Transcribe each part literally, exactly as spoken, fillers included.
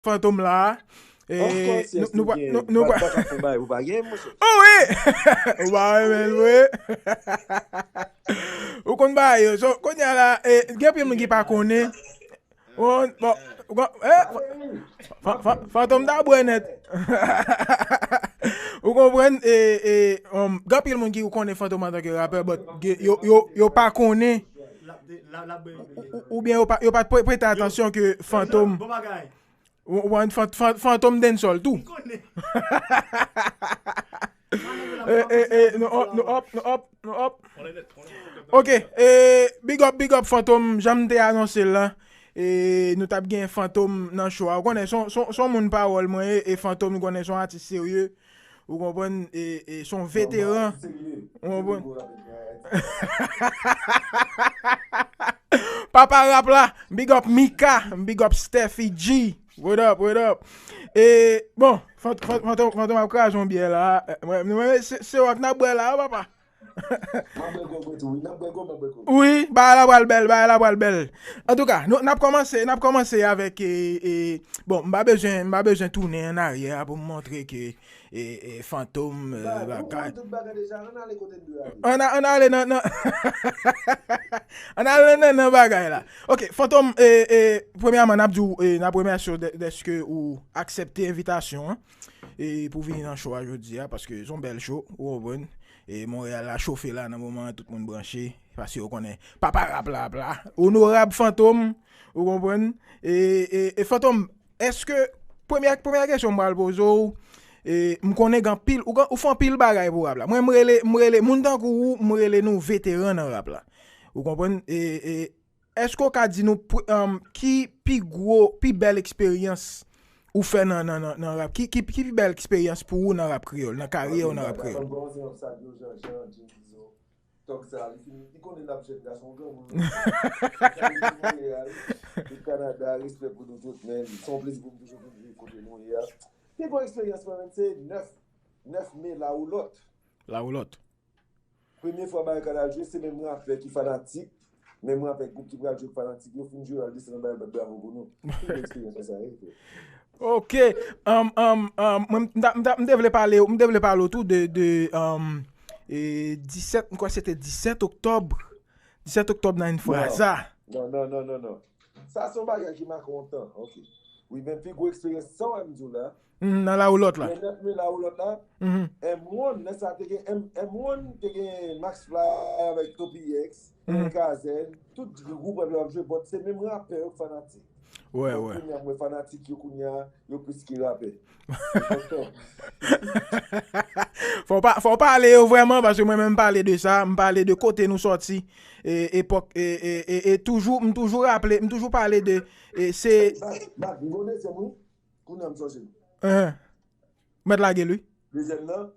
Fantom la. E, nou, nou, nou, nou, nou, pa ka fè bagay, ou pa gen, monchè. Oh wi! Ou pa renmen l vre? Ou konn bagay yo. So, kounye a la, e, gen anpil moun ki pa konnen. Bon, bon, bon, eh, fa- fa- Fantom ta bwè nèt. Ou konprann? E, e, um, gen anpil moun ki konnen Fantom antanke rapè, but gen- yo, yo, yo pa konnen, ou- oubyen yo pa, yo pa t pre- prete atansyon ke Fantom, ou- ou- Fan- Fan- Fantom dancehall tou. E, e, e, nou up, nou up, nou up, nou up. Ok, e, big up, big up Fantom, jan m te anonse l lan. E, nou t ap gen Fantom nan show a. Ou konnen, son, son, son moun pawòl mwen ye, e Fantom, nou konnen, son atis serye. Ou konprann, e, e son veteran. Ou konprann? Papa rap la, big up Mika, big up Steffi G. What up, what up? E, bon, Fant- Fant- Fantom, Fantom ap kraze yon byè la. E, mwen, mwen, se, se wòk n ap bwè la, papa. M ap bwè gwòg mwen tou, wi. N ap bwè gwòg, m ap bwè gwòg. Wi, bagay la pral bèl, bagay la pral bèl. Antouka, nou, n ap kòmanse, n ap kòmanse avèk, e, e, bon, m pa bezwen, m pa bezwen tounen an aryè a pou m montre ke, e, e, Fantom, e, bagay. Tout bagay deja, ann ale kote n dwe ale. Ann a- ann ale nan, nan, ann ale nan, nan bagay la. Ok, Fantom, e, e, premyèman, n ap di w, e, n ap remèsye w dè- dèske ou aksepte envitasyon an, e, pou vini nan show a jodi a, paske se yon bèl show, ou konprann. E Monreyal la chofe la nan moman an, tout moun branche, paske yo konnen papa rap la ap la. Onorab Fantom, ou konprann? E, e, e Fantom, èske, premyè, premyè kesyon m pral poze w, e, m konnen gen anpil, ou, gen- ou fè anpil bagay pou rap la. Mwen, m rele, m rele, moun tankou ou, m rele nou veteran nan rap la. Ou konprann? E, e, èske w ka di nou, pre- um, ki pi gwo, pi bèl eksperyans ou fè nan, nan, nan, nan rap? Ki, ki, ki pi bèl eksperyans pou ou nan rap kreyòl, nan karyè ou nan rap kreyòl? Tòg sa, li fini, li konnen l ap jèn gason granmoun. Li Kanada, respè pou nou tout, men se yon plezi pou m toujou vin viv kote nou ye a. Pi gwo eksperyans mwen menm se nèf, nèf me Lawolòt. Lawolòt. Premye fwa Barikad al jwe, se menm rapè ki fanatik, menm rapè gwoup ki pral jwe fanatik yo, fin jwe al desann anba yo bat bravo pou nou. Pi gwo eksperyans mwen sa ye. Ok. Um, um, um, mwen, m ta- m ta- m te vle pale, m te vle pale w tou de, de, um, e, disèt, m kwè se te disèt oktòb. Disèt oktòb nan Infraza. Non, non, non, non, non. Sa se yon bagay ki make yon tan. Ok. Wi, men pi gwo eksperyans, sa w wè m di w la. Mhm, nan Lawolòt la. Lè nèf me Lawolòt la, M one, nan sa te gen M- M one, te gen Max Fly avèk Topi X, Kazèn, tout gwoup rap yo ap jwe, but se menm rapè yo k fanatik. Wè, wè. Kounye a, mwen fanatik yo kounye a, yo plis ke rapè. Fò w pa- fò w pale yo vrèman, paske mwen menm m pale de sa, m pale de kote nou sòti, e, epòk, e, e, e, e toujou, m toujou raple, m toujou pale de, e, se Bak, bak, m gon dezyèm, wi. Kounye a m sonje l. Mèt lage l, wi. Dezyèm nan,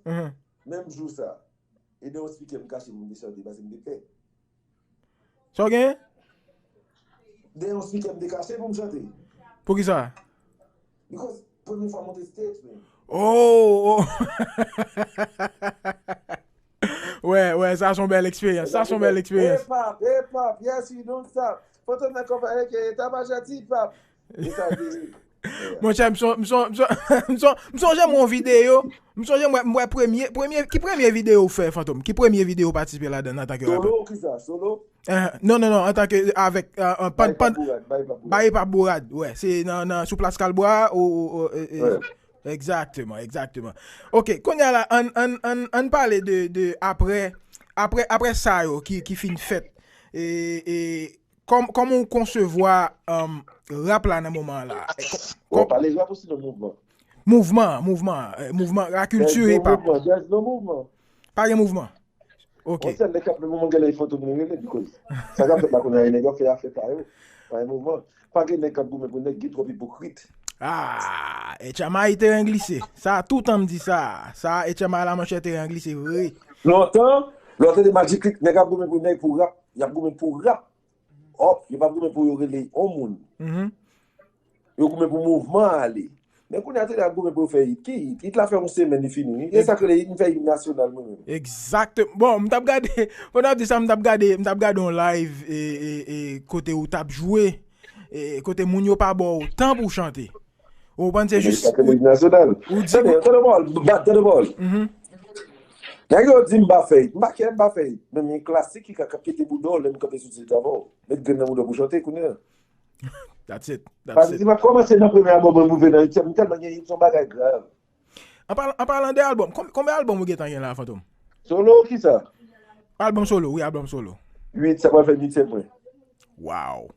menm jou sa, e de yon spikè m kache pou m te chante, paske m te pè. Sa w genyen? De yon spikè m te kache pou m chante. Poukisa? Because premye fwa m monte stage, man. Oh, oh. Wè, wè, sa se yon bèl eksperyans. Sa se yon bèl eksperyans. Hip hop, hip hop, yes, you don't stop. Foto nan kòfè, aka Tabacha T-pop. E sa te ye. Monchè, m son- m son- m son- m son- m sonje m wè yon videyo. M sonje m wè- m wè premye, premye, ki premye videyo ou fè, Fantom? Ki premye videyo ou patisipe ladan l antanke rapè? Solo, kisa? Solo? Eh, non, non, non, antanke, avèk, eh, eh, pan- Bay pan- Pap Bourad, Bay Pap Bourad. Bay Pap Bourad, wè. Se nan, nan, sou Plas Kalbwa, ou, ou, ou, e, e, Wè. Egzakteman, egzakteman. Ok, kounye a la, ann, ann, ann, ann pale de, de apre, apre, apre sa yo ki, ki fin fèt. E, e, kòm- kòman w konsevwa, um, rap la nan moman an la? E, kò- Bon, kò- pale rap osi nan mouvman. Mouvman, mouvman, eh, mouvman, lakilti hip hop. There's no mouvman, there's no mouvman. Pa gen mouvman. Ok. Yon sèl nèg k ap nan mouvman genlè e Fantom nou rele, because sa k ap fèt la kounye a, e nèg yo ap fè afè pa yo. Pa gen mouvman. Pa gen nèg k ap goumen pou nèg, gen twòp ipokrit. Ah, Etchama te renglise. Sa, toutan m di sa. Sa, Etchama la, monchè, te renglise vre. Lontan, lè w tande Magic Click, nèg ap goumen pou nèg pou rap, y ap goumen pou rap. Hop, yo p ap goumen pou yo rele yon moun. Yo goumen pou mouvman an ale. Men kounye a, tande ap goumen pou yo fè hit. Ki hit? Hit la fè yon semèn, li fini. E sa k rele hit, m fè hit nasyonal, mwen menm. Egzakte- Bon, m t ap gade, pandan w ap di sa, m t ap gade, m t ap gade yon live, e, e, e, kote ou t ap jwe, e, kote moun yo pa ba w tan pou w chante. Ou panse jis. Sa se lig nasyonal. Ou di. Tande, tande pawòl, bat, tande pawòl. Mhm. Nèg yo di m pa fè it. M pa kè m pa fè it. Men gen klasik ki ka, ka pete bouda w lè m kanpe sou stage avè w. Met grenn nan bouda w pou chante kounye a. That's it. That's it. Paske si m ap kòmanse nan premye albòm mwen pou vin nan ityèm, m tèlman gen it, se yon bagay grav. An palan, an palan de albòm, konb-, konbyen albòm ou gentan gen la, Fantom? Solo, kisa? Albòm solo, wi, albòm solo. Uit, sa pral fè uityèm mwen. Wow.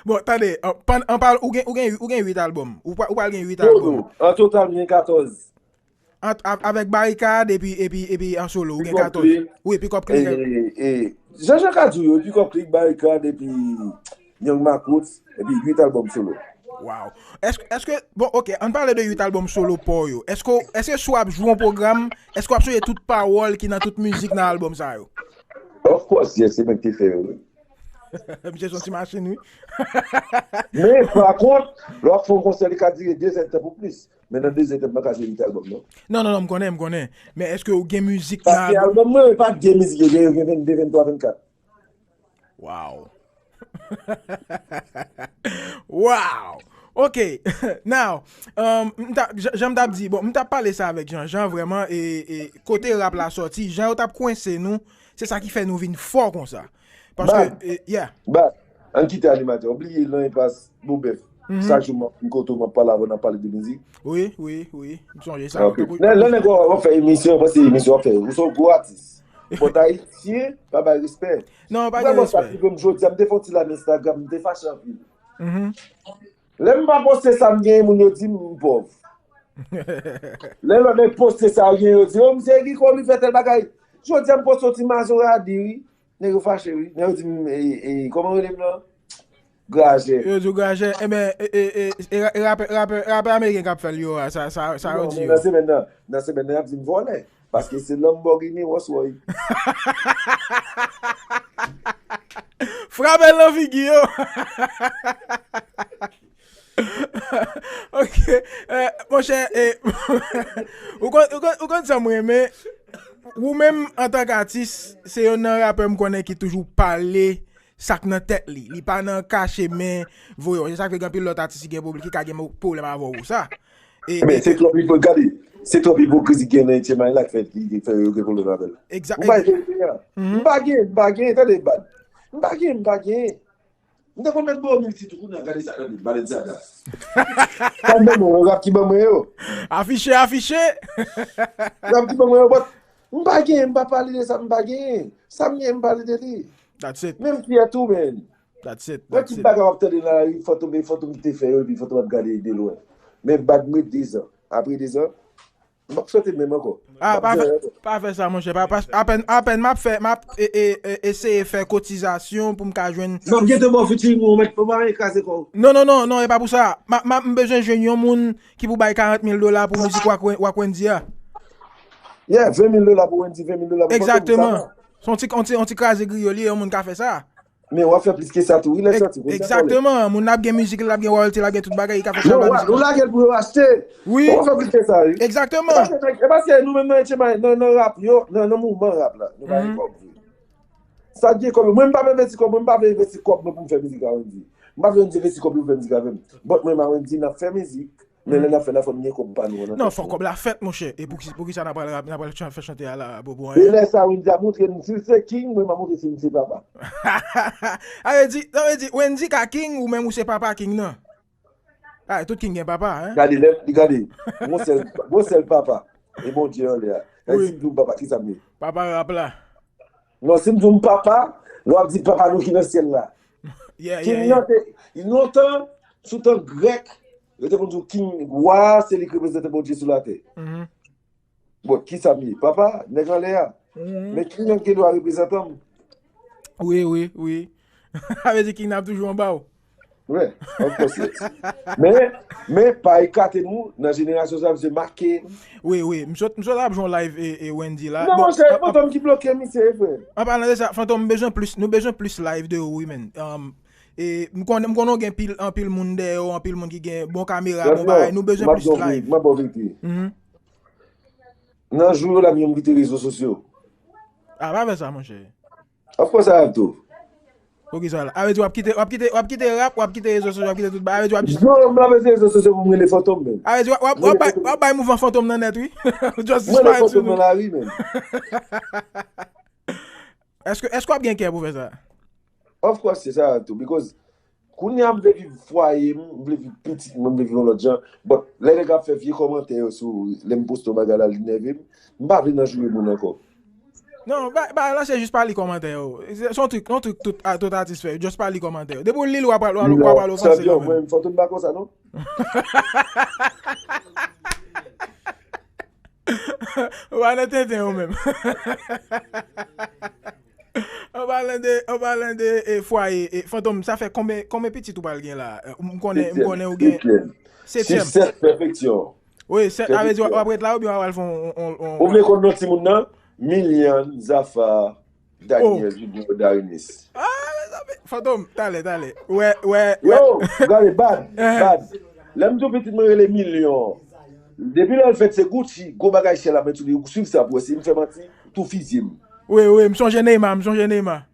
Bon, tande, an, an pal, ou gen, ou gen, ou gen uit albòm. Ou pral, ou pral gen uit albòm. An total, m gen katòz. Ant, a-, avèk Barikad epi, epi, epi an solo, ou gen katòz. Wi, Pick Up Click. E, e, Jean Jean ka di w yo, Pick Up Click, Barikad epi Young Makout, epi uit albòm solo. Wow. Èske, èske, bon, ok, ann pale de uit albòm solo pa w yo. Èske, èske si w ap jwe yon pwogram, èske w ap sonje tout pawòl ki nan tout mizik nan albòm sa yo? Of course, yes, se mwen ki te fè yo, wi. Misye se yon ti machin, wi. Men, pa kont, lè w ap fè yon konsè, li ka dire de zèdtan pou plis. Men nan de zèdtan, m pa ka jwe uit albòm, non. Non, non, non, m konnen, m konnen. Men èske w gen mizik nan albòm? Paske albòm mwen, pa gen mizik, yo gen, yo gen vennde, venntwa, vennkat. Wow. Wow. Ok. Now, um, m ta, jan, jan m t ap di, bon, m t ap pale sa avèk Jean Jean, vrèman, e, e kote rap la sòti, jan yo t ap kwense nou, se sa ki fè nou vin fò konsa. Paske, Bad. E, yeah. Bad. Ann kite animatè. Ou bliye nan enpas Bobèf. Mhm. Chak jou m ap vin kote w, m ap pale avè w, n ap pale de mizik. Wi, wi, wi. M sonje sa. Ok. Lè, lè nèg w ap fè emisyon, w panse emisyon w ap fè. Ou se yon gwo atis. But Ayisyen pa bay respè. Non, pa gen respè. Vrèman, sa ki rive m jodi a, m te fè yon ti live Instagram, m te fache anpil. Mhm. Lè m pa poste sa m genyen, moun yo di m m pòv. Lè lòt nèg poste sa yo genyen, yo di, "O, misye Rico, li fè tèl bagay." Jodi a, m poste yon ti mazoradi, wi. Nèg yo fache, wi. Nèg yo di m, e, e, kòman rele m nan? Grajè. Yo di w grajè. Enben, e, e, e, e, e rapè, rapè, rapè ameriken k ap fè l yo a, sa, sa, sa yo di yo. Non, men nan semèn nan, nan semèn nan, y ap di m vòlè. Paske se Lamborghini Rolls Royce. Frape l nan figi yo. Ok, eh, monchè, eh, ou konn, ou konn, ou konn sa m renmen? Ou menm, antank atis, se youn nan rapè m konnen ki toujou pale sa k nan tèt li. Li pa nan kache men voye w. Se sa k fè gen anpil lòt atis ki gen pwoblèm, ki ka gen pwoblèm avè w pou sa. E, men e, se twòp ipo-, gade, se twòp ipokrizi ki gen nan Etye Mayla ki fè, ki, ki fè yo gen pwoblèm avè l. Egza-, ou bay verite a. Mhm. M pa gen, m pa gen, tande, Bad. M pa gen, m pa gen. M te konn mèt ba w mil tit ou kounye a, gade sa, gade, Balenciaga. Sa m ban mwen, rap ki ban mwen yo. Afiche, afiche. Rap ki ban mwen yo, but m pa gen, m pa pale de sa, m pa gen. Sa m gen, m pale de li. That's it. Men m fyè tou, man. That's it, that's it. Wè ki bagay w ap tande nan lari, Fantom, e Fantom ki te fè yo, epi Fantom ap gade de lwen. Men Bad mwen dezan. Apre dezan, m ap chante menm ankò. Ah, pa fè, pa fè sa, monchè. Pa, pa, apèn, apèn m ap fè, m ap, e, e, e, eseye fè kotizasyon pou m ka jwenn. M ap gentan ba w featuring ou, mèt, pa, pa kraze kò w. Non, non, non, non, e pa pou sa. M ap, m ap, m bezwen jwenn yon moun ki pou bay karant mil dola pou mizik Wak Wen-, Wak Wendy a. Yeah, ven mil dola pou Wendy, ven mil dola pou Fantom, sa va. Egzakteman. Se yon ti, yon ti, yon ti kraze griyo li ye, yon moun ka fè sa. Men w ap fè plis ke sa tou, wi, lè sòti, pou sa. Egzakteman. Moun nan ap gen mizik li, l ap gen royalty, l ap gen tout bagay, li ka fè sa. Non, w lage l pou yo achte. Wi. W ap fè plis ke sa, wi. Egzakteman. E paske, e paske nou menm nan H M I, nan, nan rap yo, nan, nan mouvman rap la, nou pa gen kòb vre. Sa k gen kòb yo. Mwen, m p ap envesti kòb mwen, m pa vle envesti kòb mwen pou m fè mizik a Wendy. M pa vle Wendy envesti kòb li pou fè mizik avè m. But mwen, m a Wendy, n ap fè mizik. Men lè n ap fè l la, fò n gen kòb pa nou an. Non, fò kòb la fèt, monchè. E pou ki, pou ki sa n ap pral rap, n ap pral chan-, fè chante a la, bobo, e anyen? Lè sa, Wendy ap montre nou si l se king, mwen m ap montre si m se papa. Sa vle di, sa vle di, Wendy ka king, ou menm ou se papa king nan. Ah, tout king gen papa, hein? Gade, lè, gade, gon sèl, gon sèl papa. E Bondye anlè a. Wi. Si m di w papa, ki sa m ye? Papa rap la. Non, si m di w m papa, lè w ap di papa nou ki nan syèl la. Yeah, yeah, yeah. King nan te, lontan, sou tan grèk, yo te konn di w king, wa, se li ki reprezante Bondye sou latè. Mhm. Bon, ki sa m ye? Papa, nèg anlè a. Mhm. Men king nan gen dwa reprezantan m. Wi, wi, wi. Sa vle di king nan ap toujou anba w. Wi, of course, yes. Men, men, pa ekate nou, nan jenerasyon sa, misye make nou. Wi, wi. M sot, m sot ap jwenn live e, e Wendy la. Non, bon, monchè, an, an, Fantom ki bloke misye, frè. An palan de sa, Fantom, m bezwen plis, nou bezwen plis live de ou, wi, man. Um, e, m konnen, m konnen w gen pil, anpil moun dèyè w, anpil moun ki gen bon kamera, bon bagay. Nou bezwen plis live. M ap ba w verite. Mhm. Nan jou yo la, m yon m kite rezo sosyo. Ah, pa fè sa, monchè. Of course I have to. Poukisa w la? A vle di w ap kite, w ap kite, w ap kite rap, w ap kite rezo sosyo, w ap kite tout bagay. A vle di w ap dis- Non, m ap rete rezo sosyo pou m rele fantom, men. A vle di w ap, w ap, w ap bay, w ap bay mouvman fantom nan nèt, wi. Just disparèt sou nou. M rele fantom nan lari, men. Èske, èske w ap gen kè pou fè sa? Of course, se sa tou. Because kounye a m vle viv fwaye m, m vle viv pitit mwen, m vle viv yon lòt jan. But lè nèg ap fè vye kòmantè yo sou lè m poste yon bagay la, li nève m. M pa vle nan joure moun ankò. Non, ba, ba, la se jis pa li kòmantè yo. Se se yon trik, yon trik tout, a, tout atis fè. Just pa li kòmantè yo. Depi w li l, w ap pral, w ap pral ofanse kanmenm. Mwen, m fè tout bagay konsa, non? Ou pa nan tenten ou menm. An palan de, an palan de e, fwaye, e, Fantom, sa fè konbyen, konbyen pitit ou pral gen la? E, m konnen, m konnen ou gen setyèm. Setyèm. Wi, sèt, sa vle di w ap ret la oubyen w ap al fè yon, yon, yon, ou vle konn non timoun nan? Milian, Zafa, Daniel, Junior, Darinis. Ah, mezanmi. Fantom, talè, talè. Wè, wè, wè. Yo, gade, bad, bad. Lè m tou pitit mwen rele Milyon. Depi lè l fèt se Gucci, gwo bagay chè la mèt sou li, ou swiv sa pou wè si m fè manti, tou fizye m. Wi, wi, m sonje Neymar, m sonje Neymar.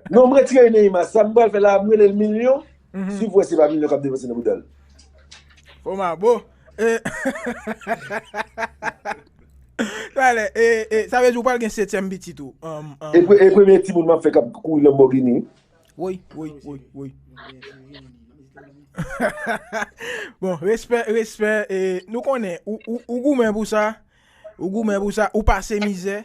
Non, m retire Neymar, sa m pral fè la, m rele l Milyon, si w wè se pa Milyon k ap depanse nan bouda l. Fò m a bo. E, talè, e, e, sa vle di ou pral gen setyèm pitit ou. E, pre- e premye timoun m ap fè k ap kouri Lamborghini. Wi, wi, wi, wi. Bon, respè, respè, e, nou konnen, ou, ou, ou goumen pou sa, ou goumen pou sa, ou pase mizè,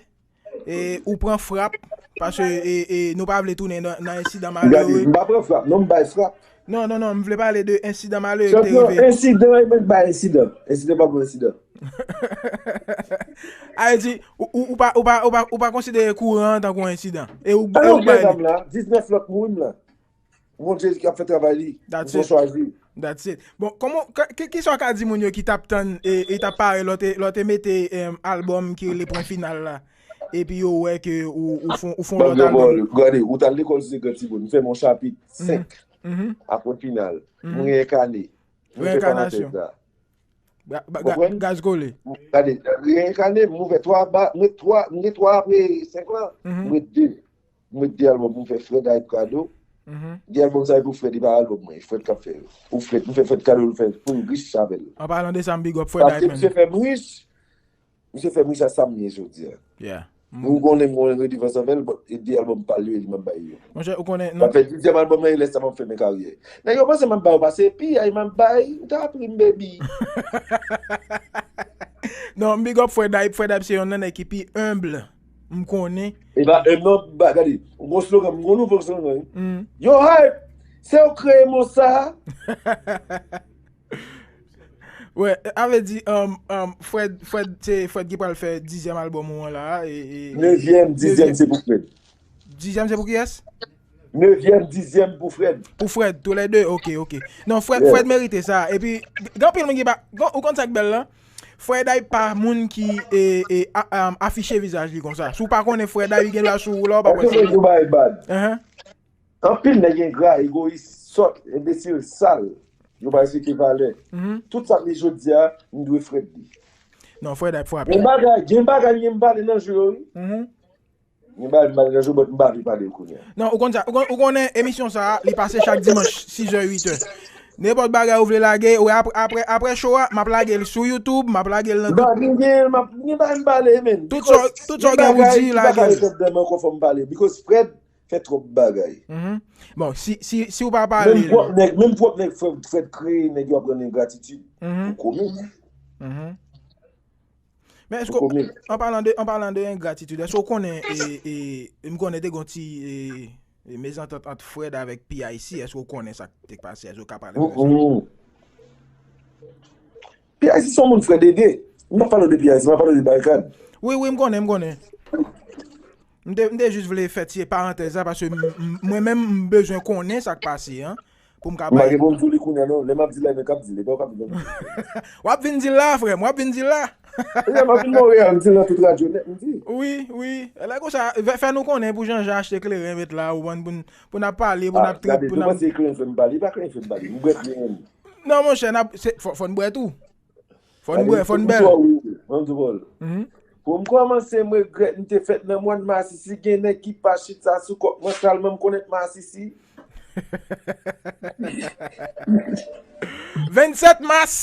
e, ou pran frap, paske, e, e, nou pa vle tounen nan, nan ensidan malere. Gade, m pa pran frap, non, m bay frap. Non, non, non, m vle pale de ensidan malere ki te rive. Ensidan, e mwen bay ensidan. Ensidan pa bon ensidan. A vle di, ou, ou, ou pa, ou pa, ou pa, ou pa konsidere kouran an tankou yon ensidan. E ou, e ou bay li. Zam la, diznèf lòt mouri m la. Bondye ki ap fè travay li. That's it. Ou chwazi. That's it. Bon, kòman, ki, ki, kisa w ka di moun yo ki t ap tann e, e t ap pare lè w te, lè w te mete, em, albòm ki rele Pwen Final la? Epi yo wè ke ou, ou fon, ou fon lòt albòm. Gade, ou t al lekòl sou se gran timoun. M fè m yon chapit senk a Pwen Final. M reyènkane. M fè parantèz la. Reyènkanasyon. Ba- ba- ga- Konprann? Gaz kole. Gade, reyènkane, m ouvè twa ba, m ret twa, m gen twa apre senk lan, m ret de. M ret de albòm pou m fè Fred Hype kado. De albòm sa e pou Fred, e pa albòm mwen, e Fred k ap fè yo. Pou Fred, m fè Fred kado, l fè pou l rich avè l. An palan de sa, m big up Fred Hype, man. Paske misye fè m rich, misye fè m rich a sa m ye jodi a. Yeah. Ou konnen m gen yon redevans anvè l, but e de albòm pa l yo, e li m ap bay yo. Monchè, ou konnen, sa fè dizyèm albòm nan, e lè sa m ap fèmen karyè. Nèg yo panse m ap ba yo pase, piyay m ap bay, ou ta pri m, baby. Non, m big up Fred Hype. Fred Hype se yonn nan nèg ki pi humble m konnen. E pa humble non, ba, gade, m gon slogan, m gon nouvo slogan, wi. Yo Hype, se ou kreye mo sa? Wè, a vle di, um, um, Fred, Fred, se Fred ki pral fè dizyèm albòm ou an la, e, e, e, nevyèm, dizyèm, se pou Fred. Dizyèm, se pou kiyès? Nevyèm, dizyèm pou Fred. Pou Fred, toulède, ok, ok. Non, Fred, yeah. Fred merite sa. Epi, gen anpil moun ki pa, gen, ou konn sa k bèl lan? Fred Hype pa moun ki, e, e, a, a, afiche vizaj li konsa. Si w pa konnen Fred Hype, li gen dwa sou ou la, ou pa wè se li. Yo bay bad. Anpil nèg engra, egoyis, sòt, enbesil, sal. Yo pa respekte valè. Tout sa m ye jodi a, m dwe Fred li. Non, Fred ap frape. Gen bagay, gen bagay m pale nan jou yo, wi. Gen bagay m pale nan jou, but m pa vle pale yo kounye a. Non, ou konn sa, ou konn, ou konnen emisyon sa a, li pase chak dimanch, sizè, uitè. Nenpòt bagay ou vle lage, ou wè, apre, apre, apre show a, m ap lage l sou YouTube, m ap lage l nan tout. Gen, gen, m ap, gen bagay m pale, men. Tout sa, tout sa w gen pou di, lage l. Gen bagay ki pa ka ret anndan m ankò, fò m pale. Because Fred, fè twòp bagay. Bon, si, si, si w pa pale. Menm pwòp nèg, menm pwòp nèg Fred, Fred kreye, nèg yo ap rann l gratitid. Ou komik. Men èske, an palan de, an palan de engratitid, èske w konnen, e, e, m konnen te gon ti, e, e, mezantant ant Fred avèk P I C, èske w konnen sa k te pase, èske w ka pale mwen sa? P I C se yon moun Fred ede. M pa pale de P I C, m pa pale de Barikad. Wi, wi, m konnen, m konnen. M te, m te jis vle fè ti parantèz la, paske m, m, mwen menm, m bezwen konnen sa k pase, an, pou m ka bay. M pa gen pou m di w li kounye a, non. Lè m ap di l la, e mwen k ap di l, e pa w k ap di l. W ap vin di l la, frè m, w ap vin di l la. Frè m, m ap vin Monreyal, m di l nan tout radyo nèt, m di. Wi, wi. Lè konsa, fè, fè nou konnen pou Jean Jean achte kleren, met la, ou konprann, pou n, pou n ap pale, pou n ap trip, pou n ap. Gade, nou panse kleren fè m pale, e pa kleren fè m pale, m bwè kleren. Non, monchè, n ap, se, fò, fò n bwè tou. Fò n bwè, fò n bèl. Ann di w, ann di w. Pou m kòmanse, m regrèt m te fèt nan mwa masisi, gen nèg ki pa chita sou kòk mwen, talman m konnen masisi. Vennsèt mas.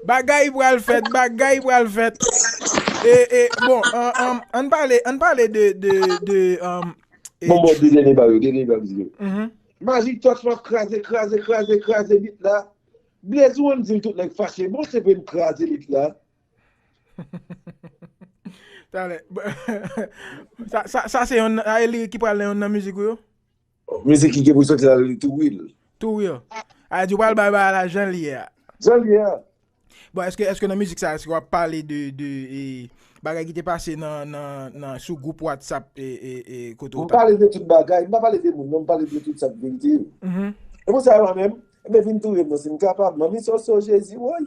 Bagay pral fèt, bagay pral fèt. E, e, bon, an, an, ann pale, ann pale de, de, de, um, e, Bon, bon, de dènye ba yo, de dènye ba yo. Mhm. Majik Touch m ap kraze, kraze, kraze, kraze bit la. Blaze ou menm di m tout nèg fache. Bon, se vre m kraze bit la. Talè. Sa, sa, sa se yon, a, e lirik ki pral nan yon nan mizik ou yo? Mizik ki gen pou soti la, li tou real. Tou real. A di w pral bay bagay la jan l ye a. Jan l ye a. Bon, èske, èske nan mizik sa, èske w ap pale de, de, e, bagay ki te pase nan, nan, nan, sou gwoup WhatsApp e, e, e, kote w M pale de tout bagay, m pa pale de moun, non, m pale de tout sa k verite yo. E pou sa yo menm, ebyen vin touye m non, si m kapab. Manmi Soso, Jezi, woy.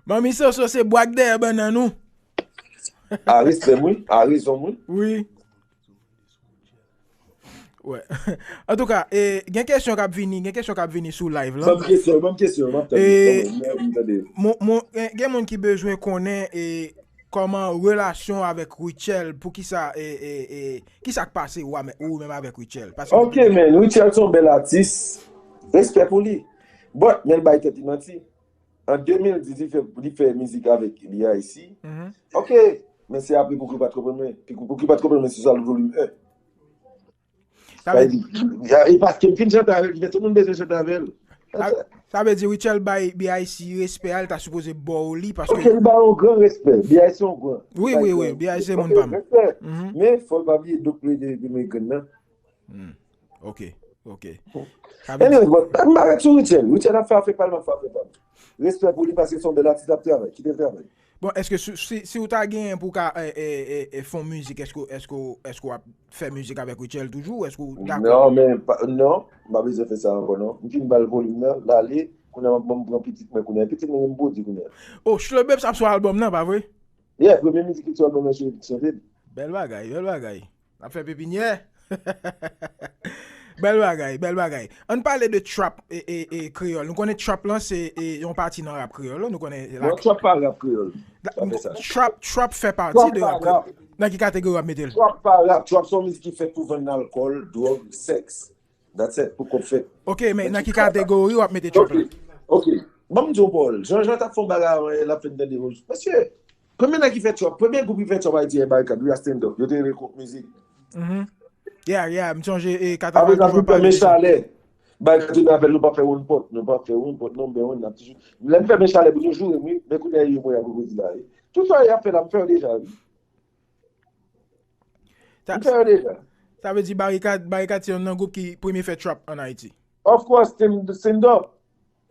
Manmi Soso se bwak dèyè bannann ou. A respè m wi, a rezon m wi. Wi. Wè. Antouka, e, gen kesyon k ap vini, gen kesyon k ap vini sou live lan. Ban m kesyon, ban m kesyon, m ap tande. E, Ban mwen, m ap tande. Mon, mon, gen, gen moun ki bezwen konnen e, kòman relasyon avèk Rutshelle, poukisa, e, e, e, kisa k pase ou, a, ou menm avèk Rutshelle? Paske Ok, men, Rutshelle se yon bèl atis. Respè pou li. But, men l bay tèt li manti. An de mil dis, li fè, li fè mizik avèk B I C. Ok, men se apre Pouki w pa t konprann mwen. Pouki w pa t konprann mwen se sou album volume un. Sa vle di, e paske m fin chante avè l, ki fè tout moun bezwen chante avè l. Sa, sa vle di Rutshelle bay B I C respè a, li ta sipoze ba w li paske Ok, li ba yon gran respè. B I C se yon gran. Wi, wi, wi, B I C se moun pa m. Respè. Men fò l pa bliye donk li de, de men grenn nan. Ok, ok. Anyway, bon, m pa ret sou Rutshelle. Rutshelle ap fè afè pa l, m ap fè afè pa m. Respè pou li paske se yon bèl atis, l ap travay. Kite l travay. Bon, èske si, si, si w ta genyen pou w ka e, e, e, e, fè yon mizik, èske, èske, èske w ap fè mizik avèk Rutshelle toujou? Èske w dakò? Non, men pa, non, m pa bezwen fè sa ankò non. M fin ba l volim nan, l ale, kounye a m ap ban m pran pitit mwen kounye a. Pitit mwen menm pwodui kounye a. Oh, Shlobeps ap sou album nan, pa vre? Yeah, premye mizik ki sou album nan se Pitit Chante. Bèl bagay, bèl bagay. N ap fè pepinyè. Bèl bagay, bèl bagay. Ann pale de trap e, e, e, kreyòl. Nou konnen trap lan se e, yon pati nan rap kreyòl. Nou konnen la Non, trap pa rap kreyòl. Sa fè sa. Trap, trap fè pati Trap de pa rap kreyòl. rap. Nan ki kategori w ap mete l? Trap pa rap, trap se yon mizik ki fèt pou vann alkòl, dwòg, sèks. That's it, pou kòb fèt. Ok, men nan ki kategori w ap mete trap Ok, lan? Ok. Ban m di w Paul, Jean Jean t ap fè yon bagay avan yè, l ap fè n tande. Mesye, premye nèg ki fè trap, premye gwoup ki fè trap Ayiti e Barikad, wi, a stand up. Yo te rele Kont Mizik. Mhm. Yeah, yeah, m sonje e Apre sa, katreven m fè men chalè. Barikad di avè l, nou pa fè woun pòt, nou pa fè woun pòt, non, ben woun, n ap toujou. Lè m fè men chalè pou nou joure m, wi, men kounye a yo mwen apre di la, wi. Tout sa y ap fè la, m fè yo deja, wi. Sa, M fè yo deja. Sa vle di Barikad, Barikad se youn nan gwoup ki premye fè trap ann Ayiti. Of course, stand, stand up.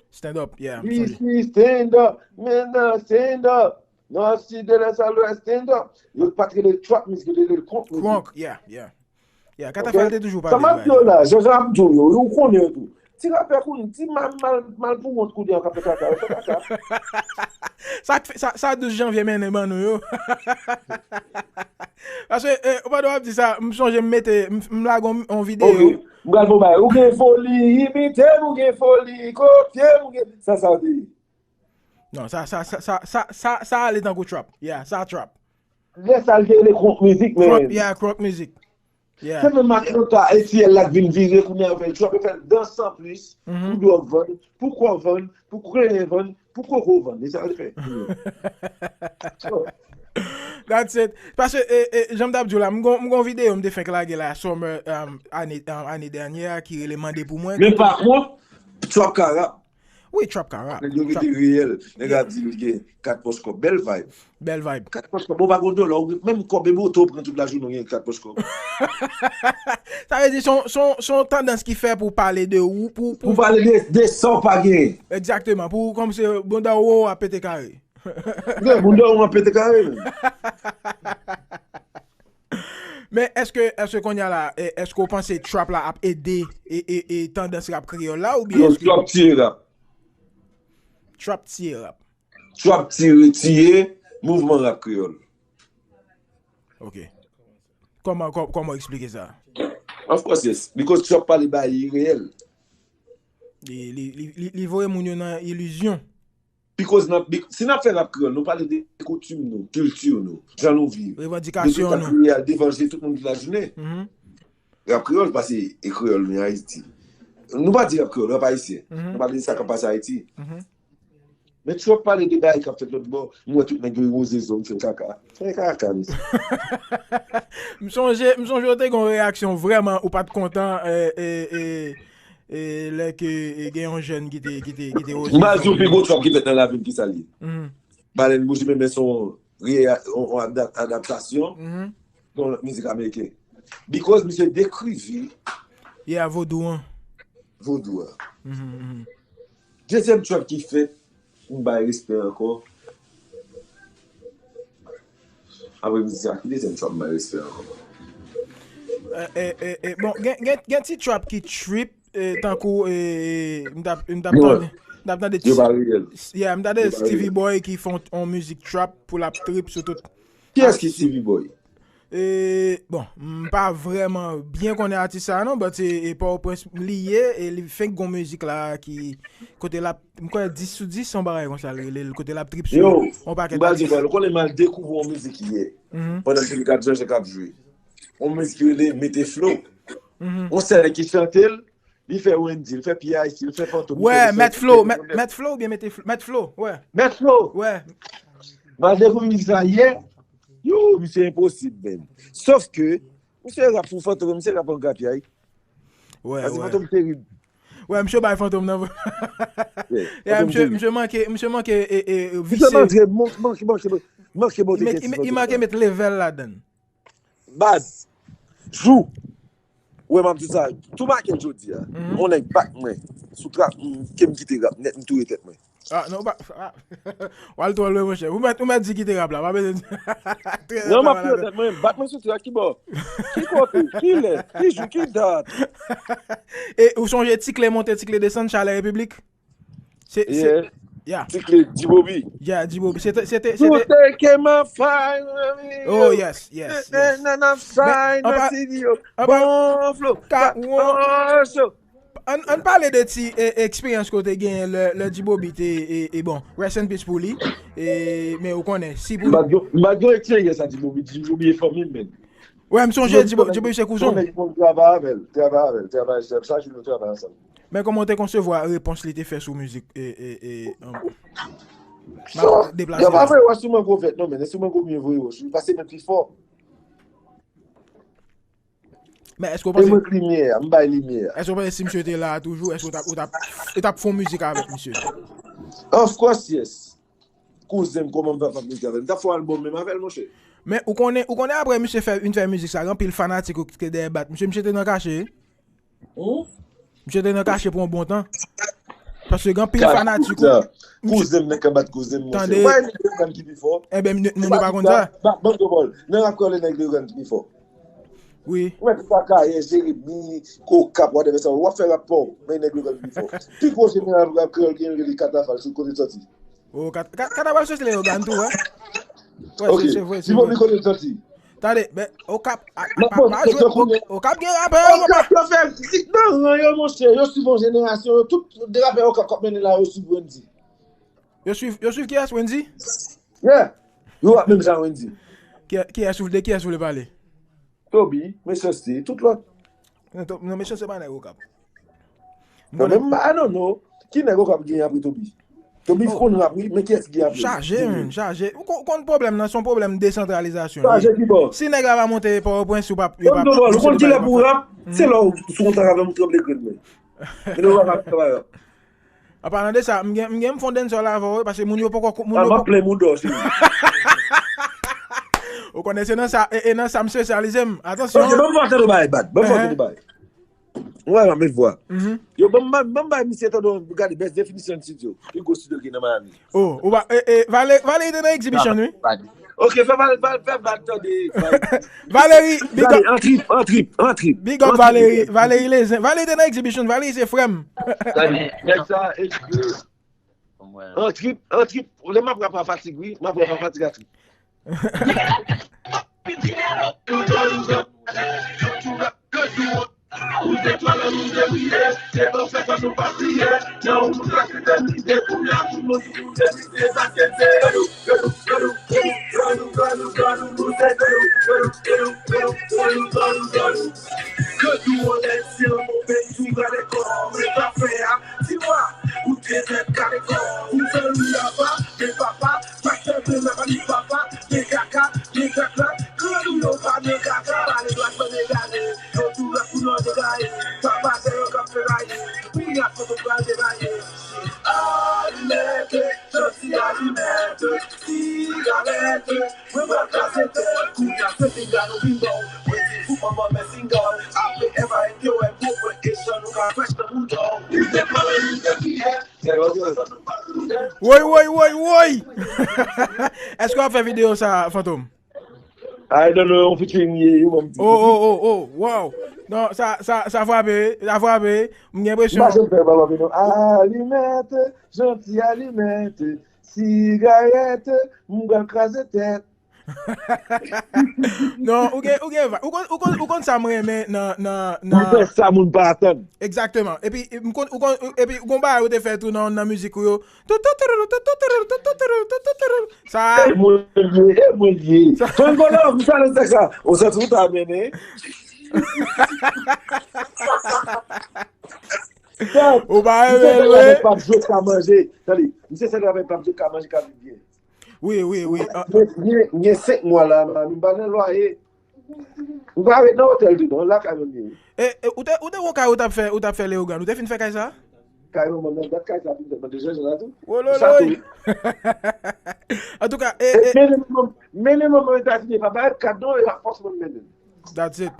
Stand up, yeah. m Wi, sonje. si, stand up. Men nan, stand up. Non, si de lè sa lwè, stand up. Yo pa t rele trap mizik, yo te rele Kont Mizik. Kronk, yeah, yeah. Yeah, Ok? Katafal te toujou Sa pale m ap de di yo bagay. La, Jean Jean ap di yo, ou konnen yo tou. Ti rapè koun, ti mal, mal, mal pou wont kounye a k ap fè kaka, yo fè kaka. Sa k fè- sa, sa douz janvye mennen ban nou yo. Paske, eh, pandan w ap di sa, m sonje m mete, m, m lage yon, yon videyo. Ok, m pral fè yon bagay. Ou gen foli, imite m, ou gen foli, kopye m, ou gen. Sa, sa w te ye. Non, sa, sa, sa, sa, sa, sa, sa ale tankou trap. Yeah, sa trap. Lè sa l te rele Kronk Mizik, men. Kronk, yeah, Kronk Mizik. Yeah. Se menm Atlanta, A T L la k vin vire kounye a, fè l trap, fè l dans an plis, Mhm. pou dwòg vann, pou kò vann, pou krenyen vann, pou koko vann. E sa l fè. So, That's it. Paske, e, e, jan m t ap di w la, m gon, m gon videyo m te fenk lage la, summer, um, ane, um, ane dènyè a, ki rele Mande pou mwen. Men pa kont, trap ka rap. Wi, trap ka rap. Nèg yo rete reyèl. Nèg ap di li gen kat pòch kòb. Bèl vibe. Bèl vibe. Kat pòch kòb. Bon, pa gon dola, ou menm kòb, menm oto ou pran tout lajounen, ou gen kat pòch kòb. Sa vle di, se yon, se yon, se yon tandans ki fè pou pale de ou, pou, Pou pale de, de sa w pa genyen. Egzakteman. Pou, kòm se bonda ou a pete kare. Gen bonda ou an pete kare, men. Men èske, èske kounye a la, e, èske w panse trap la ap ede e, e, e tandans rap kreyòl la, oubyen Yo, èske trap tiye rap. Trap tiye rap? Trap tiye, tiye mouvman rap kreyòl. Ok. Kòman, kò- kòman w eksplike sa? Of course, yes. Because trap pale bagay ireyèl. Li, li, li, li, li voye moun yo nan ilizyon. Because nan, bi- si n ap fè rap kreyòl, nou pale de koutim nou, kilti nou, jan nou viv. De tout sa ki reyal devan je tout moun ki la jounen. Rap kreyòl pase e kreyòl ni Ayiti. Nou pa di rap kreyòl, rap ayisyen. Nou pale de sa k ap pase Ayiti. Men Trump pale de bagay k ap fèt lòt bò, m wè tout nèg yo woze zo, m fè kaka. Fè kaka, mesye. M sonje, m sonje w te gen yon reyaksyon vrèman ou pa t kontan e, e, e, e, lè ke e, gen yon jèn ki te, ki te, ki te woze zo. M ba di w pi gwo trap ki fèt nan lavi m, ki sa l ye? Balèn Wouj Menmen se yon reya- yon, yon adap- adaptasyon yon lòt mizik ameriken. Because misye dekrive Yeah, vodou an. Vodou an. Dezyèm trap ki fèt, m bay respè ankò. Apre mizik sa, ki dezyèm trap m bay respè ankò? E, e, e, e, bon, gen, gen, gen ti trap ki trip, e, tankou, e, m t ap, m t ap tande, m t ap tande Yo pa reyèl. Yeah, m t ap tande Yo pa Stevie reyèl. Boy ki fè yon, yon mizik trap pou l ap trip sou tout. Kiyès ki Stevie Boy? E, bon, m pa vrèman byen konnen atis sa a non, but e, e Pòtoprens li ye, e li fenk gon mizik la ki, kote l ap, m kwè dis sou dis, yon bagay konsa l rele l, kote l ap trip sou Yo, yon pakèt m ba di atis. Bal, ou konnen m al dekouvri yon mizik yè. Pandan m fin gad Jean Jacques ap jwe. Yon mizik ki rele Mete Flow. Yon sèl ki chante l, li fè Wendy, li fè P I C, li fè Fantom, li fè Wè, Mèt Flow, Mèt, Mèt Flow oubyen Mete Flow, Mèt Flow, wè. Mèt Flow. Wè. M al dekouvri mizik sa yè. Yo, misye enposib, menm. Sòf ke, misye rap pou Fantom, misye rap an grapyay. Wè, Pase wè. Fantom terib. Wè, misye bay Fantom nan. Yeah, Fantom misye, terib. Misye manke, misye manke e, e, Misye vise. Manke, manke, manke, manke, manke monte Li met, li met, li manke met level ladan. Baz, jou, ou wè m ap di w sa, tou maten jodi a, yon nèg bat mwen sou trap, m, ke m kite rap nèt, m touye tèt mwen. Ah, non, ba, ah. W al twò lwen, monchè. Ou mèt, ou mèt di kite rap la, pa bezwen di. Non, m ap touye tèt mwen, bat mwen sou trap, ki bò? Ki kote? Ki lè? Ki jou? Ki dat? E ou sonje Tikle monte, Tikle desann, Chalè Repiblik? Se, se, Yeah. yeah. Tikle, Dibobi. Yeah, Dibobi. Se te, se te, se te. Tout ke m ap fè, mami. Oh, yes, yes, yes. Nan, nan, nan, Men, fay, an nan pa- studio. an pa- Bon flow. Ka- Bon show. Ann, ann pale de ti e, eksperyans ke w te genyen lè, lè Dibobi te, e, e bon, rest in peace pou li. E, men ou konnen, si pou M pa gen, m pa gen eksperyans a Dibobi, Dibobi e fanmi m, men. Wè, m sonje Dibobi, Dibobi se kouzen w. Travay avè l, travay avè l, travay sa, sa jou nou travay ansanm. Men kòman w te konsevwa repons li te fè sou mizik, e, e, e, um, m ap deplase Yo pa la. Voye wòch sou mwen gwo vèt non, men si mwen gwo byen voye wòch, li pase men pi fò. Men èske w E panse, mwen k limyè a, m bay limyè a. Èske w panse si misye te la toujou, èske w t ap, w t ap, w t ap fè yon mizik avèk misye? Of course, yes. Kouzen m, kòman m pa p ap mizik avè l? M t ap fè yon albòm menm avè l, monchè. Men ou konnen, ou konnen apre misye fè, vin fè mizik sa, gen anpil fanatik ou ki te dèyè bat misye, misye te nan kache. Hmm? Misye te nan kache pou yon bon tan. Paske gen anpil fanatik ou. Kouzen m nan ka bat kouzen m, monchè. Tande. Ou pa wè nèg Leogàn ki pi fò? Ebyen, moun yo pa konn sa. Bat, bat, bat, bat, nan rap kreyòl nèg Leogàn ki pi fò. Wi. Ou mèt fè kayè, Jeremi, Okap, whatever sa, w ap fè rap pa w, men nèg Leogàn ki pi fò. Pi gwo jeneral rap kreyòl gen rele Katafal, sou kote l sòti. Oh, Kat-, Kat-, Katafal se Leogàn tou, wè. Wè, Ok. se, se vre, se Dibobi vre. Kote l sòti. Tande, men, Okap, a, Mwen pa, pa jwe, tankou Okap gen rapè, yo pa. Okap yo fè zik nan ran yo, monchè. Yo swiv yon jenerasyon, yo tout de rapè Okap k ap mennen la, yo swiv Wendy. Yo swiv, yo swiv kiyès, Wendy? Yeah. Yo rap menm jan Wendy. Ki, kiyès ou, de kiyès ou vle pale? Toby, Mechanste, tout lòt. Non, to, non, Mechanste pa nèg Okap. Non, men m pa, I don't know. Ki nèg Okap gen apre Toby? Toby Oh. konn rap, wi, men kiyès ki gen apre? Chaje, men, chaje. Ou kon, konn pwoblèm nan, se yon pwoblèm desantralizasyon. Chaje ki bò? Si nèg la pa monte Pòtoprens, ou p ap, yo p ap, Bon, bon, bon, ou konn ki lè pou rap? Mhm. Se lè w sou kontak avè m, tranble grenn mwen. Men nou rap ap travay rap. An palan de sa, m gen, m gen m fè yon dancehall avè w, wi, paske moun yo poko, moun Ah, yo m ap poko plen mouda w, cheri. Ou konnen se nan sa, e, e nan sa m espesyalize m. Atansyon. Ok, ban m fè tande w bagay, bad. Ban m fè Ehe. tande w bagay. Mwen la, met vwa. Mhm. Yo, ban m, ban m, ban m bay misye tande w, gade best definition studio. Pi gwo studio ki nan Miami. Oh, ou pa, e, e, Vale-, Valerie te nan exhibition, wi. Ok, fè Val-, Val-, fè Val tande. Valerie, big up. Gade, an trip, an trip, an trip. Big up An trip, Valerie, an trip. Valerie Lezen. Valerie te nan exhibition, Valerie se frè m. Gade, nèg sa, e, An trip, an trip. Lè m ap rap a fatig, wi. M ap rap a fatig a trip. Ou se twal nou debriye, se bon fè kòm nou pa bliye. Nan ou trase tèmite kounye a, tout moun ki nou debriye, sa se se. Grann ou, grann ou, grann ou, nou se grann ou, grann ou, grann ou, grann ou, grann ou, grann ou. Grann ou, grann ou, grann ou, nou se grann ou, grann ou, grann ou, grann ou, grann ou, grann ou. Kòd ou anlè syèl, ou beni, ou rale kò, ou se pa fè a. Ti wa, ou te fè kale kò, ou fè ou laba, men papa, pastè, men papa, men kaka, men kaka, grann ou yo pa men kaka, pale dwat, men gade, yo tou rap pou nou degaye, papa, se yo k ap fè raye, kounye a, kote w pral degaye. Alimèt, janti alimèt, sigarèt, mwen pral kraze tèt, kounye a se pinga nou vin ba w. Mwen di ou manman men single, apre Eva e te wè gwo pwen e chan nou ka fresh nan bouton. Li se pale, li se fiyè, se lòt yo sa nou pa konnen. Woy, woy, woy, woy! Èske w ap fè videyo sa, Fantom? I don't know, yon featuring ye, yo ban m ti. Oh, oh, oh, oh, wow. Non, sa, sa, sa frape, sa frape. M gen M pa enpresyon janm fè papa Pino. Alimèt, janti alimèt, sigarèt, m pral kraze tèt. Non, ou gen, ou gen va-, ou konn, ou konn, ou konn sa m renmen nan, nan, nan. Ou fè sa moun pa atann. Egzakteman. Epi, m konn, ou konn, epi, gon bagay ou te fè tou nan, nan mizik ou yo. Sa. E mwen li ye, e mwen li ye. Sa. Fangolo, m sa nan sa. Ou santi ou ta mennen. Ou pa renmen l vre? Pap Jwe ka manje. Tande, misye sèl avèk Pap Jwe ka manje ka viv byen. Wi, wi, wi. Ah. Gen, gen, gen senk mwa la, m pa nan lwaye. M pa ret nan otèl tou non, lakay mwen m ye. E, e, ou te, ou te gon kay ou t ap fè, ou t ap fè Leyogàn, ou te fin fè kay sa? Kay manman m nan, dat kay sa fin fèt, mande Jean Jean la tou. Wololoy. Antouka, e, e, mennen manman, mennen manman Etazini, pa bay kad non, e la fòs mwen mennen. That's it.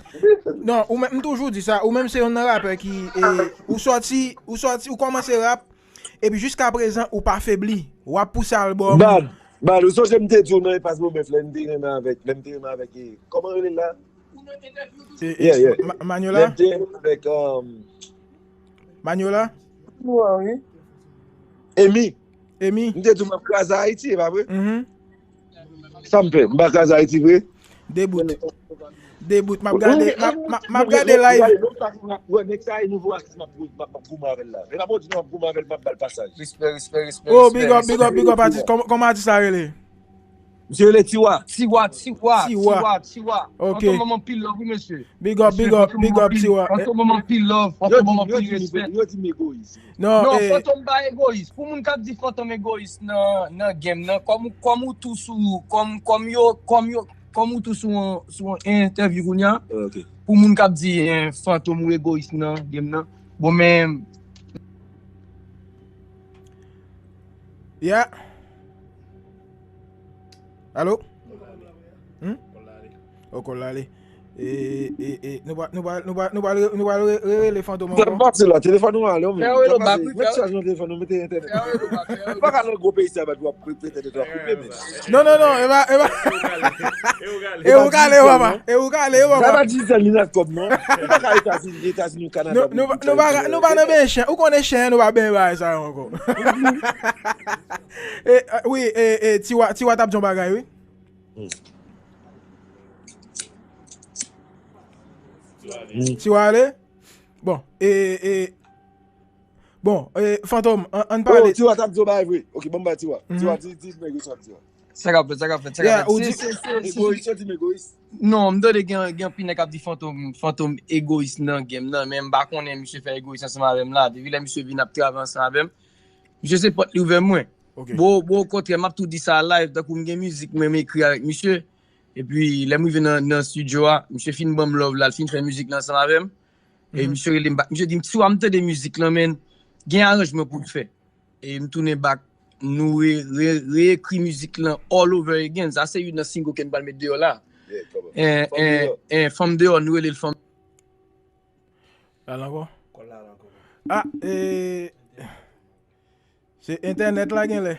Non, ou menm, m toujou di sa, ou menm se youn nan rapè ki, e, ou sòti, ou sòti, ou kòmanse rap, epi jiska prezan, ou pa febli. W ap pouse albòm. Bad, bad, ou sonje m te di w nan Epas Bobèf lè m te renmen avèk, lè m te renmen avèk, e, kòman rele l la? E, e, yeah, yeah. Ma-, Manyola? Lè m te renmen avèk, um, Manyola? Wi. Emi. Emi. M te di w m ap kraze Ayiti, e pa vre? Mhm. Sa m fè? M pa kraze Ayiti vre? Debout. Debout. M ap gade, m ap, m ap, m ap gade live. Wè, nèg sa e nouvo atis m ap, m ap, m ap goumen avè l la. E pa pou di nou m ap goumen avè l, m ap ba l pasaj. Respè, respè, respè. Oh, big up, big up, big up, atis. Kòman, kòman atis sa rele? Misye rele Tiwa. Tiwa, Tiwa, Tiwa. Tiwa, Tiwa. Ok. Fantom ban m anpil love, wi, mesye. Big up, big up, big up, Tiwa. Fantom ban m anpil love, Fantom ban m anpil respè. Yo di m egoyis. Non, non, eh, Fantom pa egoyis. Pou moun k ap di Fantom egoyis nan, nan game nan, kòm ou, kòm ou tou sou, kòm, kòm yo, kòm yo, kòm ou tou sou yon, sou yon entèvyou kounye a, ok, pou moun k ap di, eh, Fantom ou egoyis nan game nan. Bon, men. Yeah. Alo? Hmm? O, kòl la ale. E, e, e, nou pa, nou pa, nou pa, nou pa, nou pa re-, nou pa re-, re-, rele Fantom ankò? Telefòn ou ale, men. Fè relo bak, wi, mete chaj nan telefòn ou, mete entènèt. Fè relo bak, fè relo bak. Pa ka nan gwo peyi sa, bat w ap prete de dwa koupe, men. Non, non, non, e pa, e pa. E ou kale, papa. E ou kale, papa. Sa pa di sèl li nan kòb, non. Ou pa ka Etazini, Etazini, Kanada. Nou, nou, nou pa, nou pa nan benyen chen. Ou konnen chen, nou pa benyen bagay sa yo ankò. E, e, wi, e, e, Tiwa, Tiwa t ap di yon bagay, wi. Hmm. Tiwa ale? Bon, e, e, bon, e, Fantom, an, ann pale. Oh, Tiwa t ap di yon bagay vre. Ok, ban m bay Tiwa. Mhm. Tiwa, di, di, di, di, Tiwa. Sa k ap fèt, sa k ap fèt, sa k ap fèt. Yeah, ou di egoyis, yo di m egoyis. Non, m tande gen, gen anpil nèg k ap di Fantom, Fantom egoyis nan game nan, men m pa konnen misye fè egoyis ansanm avè m la. Depi lè misye vin ap travay ansanm avè m, misye se pòt li ouvè mwen. Ok. Bon, bon, okontrè, m ap tou di sa live, tankou m gen mizik mwen, m ekri avèk misye. Epi, lè m rive nan, nan estidyo a, misye fin ban m love la, l fin fè mizik la ansanm avè m. E misye rele m bak. Misye di m, "Tiwa, m tande mizik lan, men gen aranjman pou l fè." E m tounen bak, nou re, re, reekri mizik lan all over again. Sa se youn nan single ke n pral met deyò la. Yeah, come on. En, Fanm en, Deyò. En, Fanm Deyò, nou rele l Fanm. L al ankò? Kòl la al ankò. Ah, e, se entènèt la genlè.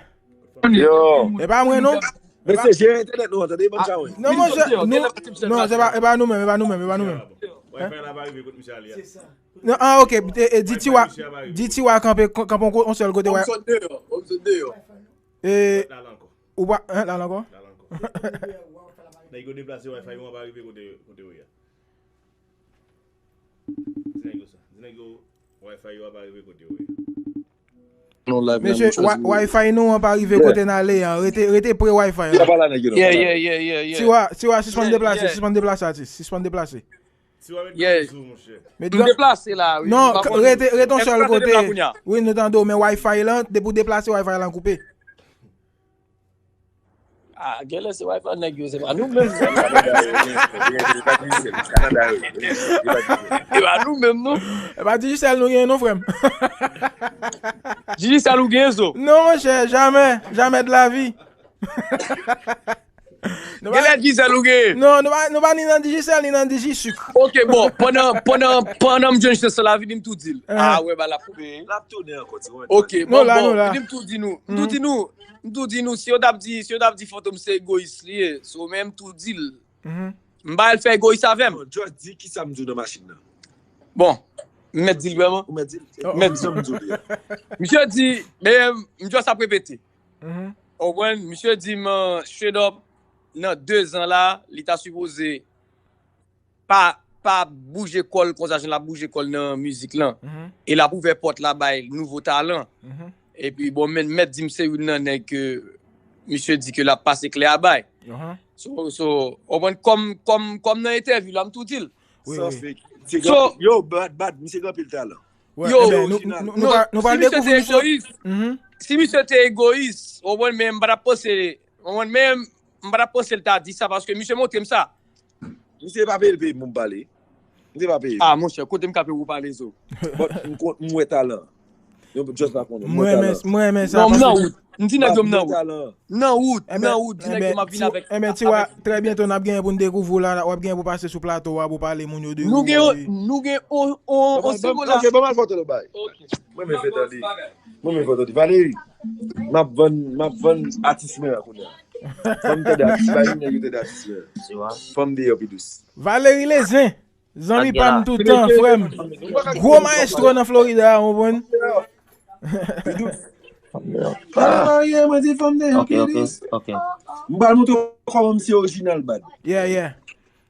Yo. E pa mwen non. Mesye, jere entènèt nou an, tande, ban m tchawon. Non, monchè, nou, non, se pa, e pa nou menm, e pa nou menm, e pa nou menm. Wi-Fi la pa rive kot misye ale a. Non, ah, ok, e, e, di Tiwa, di Tiwa kanpe, kanpe yon sèl kote, wè. Hobson deyò, Hobson deyò. E, ou pa, hein, l al ankò? L al ankò. Nèg yo deplase Wi-Fi yo an pa rive kote, kote yo ye a. Nèg yo, Wi-Fi yo ap rive kote yo ye. Nou live menm, Mesye, nou chwazi wi- Wi-Fi nou an pa rive Yeah. kote n ale an. Rete, rete pre Wi-Fi Yo la. pa la nèg yo non, Yeah, pa la. yeah, yeah, yeah, yeah. Tiwa, Tiwa, sispann Yeah, deplase, yeah. sispann deplase, atis, sispann deplase. Tiwa met Yeah. granmoun sou, monchè. Met M gran- deplase la, wi. Non, M pa k-, konnen. rete, rete yon Èske sèl w ka tande m la kote. kounye a? Wi, nou tande w, men Wi-Fi lan, depi w deplase, Wi-Fi lan koupe. Ah, genlè se Wi-Fi nèg yo, se pa nou menm. E pa nou menm, non. E pa Digicel nou genyen, non, frè m. Digicel ou genyen, zo? Non, monchè, jamè, jamè de la vi. Nou pa Genlè Digicel ou genyen? Non, nou pa, nou pa ni nan Digicel, ni nan Digisik. Ok, bon, pandan, pandan, pandan m jwenn chans la, vini m tou di l. Ah. Ah, wè, ba, l ap koupe. L ap tounen ankò, ti wè. Ok, Nou bon, la, bon, nou la. vini m tou di nou, m tou Mhm. di nou, m tou di nou, si yo t ap di, si yo t ap di Fantom se egoyis li ye, so men m tou di l. Mhm. M ba l fè egoyis avè m. Non, just di ki sa m di w nan machin nan. Bon, m mèt di l vrèman? Ou mèt di l. Oh. M mèt di l. Misye di, men, m just ap repete. Mhm. Ou konprann? Misye di m, straight up, nan de zan la, li ta sipoze pa, pa bouje kò l konsa jan l ap bouje kò l nan mizik lan. Mhm. E l ap ouvè pòt la bay nouvo talan. Mhm. Epi, bon, men mèt di m se youn nan nèg ke misye di ke l ap pase kle a bay. Mhm. So, so, ou konprann, kòm, kòm, kòm nan entèvyou la, m tou di l. Wi, San wi. fake. Se So, granpil. Yo, bad, bad, misye granpil talan. Wè, Yo, ebyen, nou, orijinal. nou, nou Non, pa, nou si pral misye te dekouvri misye. egoyis, Mhm. si misye te egoyis, ou konprann, men m pa t ap panse, ou konprann, men m pa t ap panse l ta di sa, paske misye montre m sa. Misye pa peye l peye pou m pale. Misye pa peye. Ah, monchè, kote m ka peye ou pale, zo? But m kon-, m wè talan. Yo just pa konnen. M M wè renmen, talan. M renmen sa, Non, m paske nan wout. M di nèg yo m nan wout. Talan. Nan wout, Enben, nan wout, di nèg enben, yo m ap vin ti, avèk, enben, ti wa, avèk trè byento, n ap genyen pou n dekouvri w la, w ap genyen pou pase sou plato a, pou pale moun yo de Nou ou, gen, wi. nou gen on, on, on Ban m, single la. Ok, ban m al fè yon bagay. Ok. Mwen men fè tande. Mwen men fè tande. Valery, m ap vann, m ap vann atis mwen an kounye a. Ban m tande atis, ba yon nèg yo tande atis mwen an. Fanm deyò pi dous. Valery Lezen. Zanmi pa m toutan, frè m. Gwo maestro nan Florida, ou konprann? Fanm deyò. Mwen marye, mwen di fanm deyò, ok, ok, ok. M pral montre w kòman m se orijinal, bad. Yeah, yeah.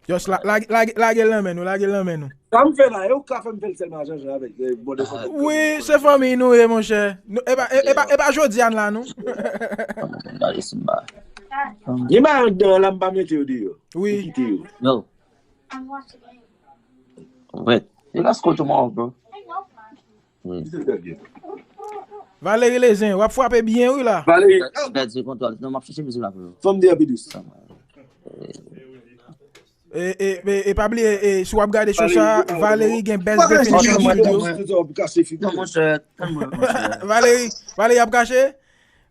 Just la, lage, lage, lage l nan men nou, lage l nan men nou. Sa m fè la, e ou ka fè m fè l sèlman jan jan avèk, eh, bon, de fanm. Wi, se fanmi nou ye, monchè. Nou, e pa, e, e pa, e pa jodi a n la, non. Gade si m ba. Gen bagay anndan an la, m pa mete yo deyò. Wi. M kite yo. Yo. Wait. You guys go tomorrow, bro. Valery Lezen, w ap frape byen, wi, la. Valery. Bèl se kontwòl. Non, m ap chèche mizik la pou yo. Fanm deyò pi dous. E, e, e, e pa bliye, e, si w ap gade show sa, Valery gen best definition studio. Non, monchè, tann mwen, monchè. Valery, Valery ap kache?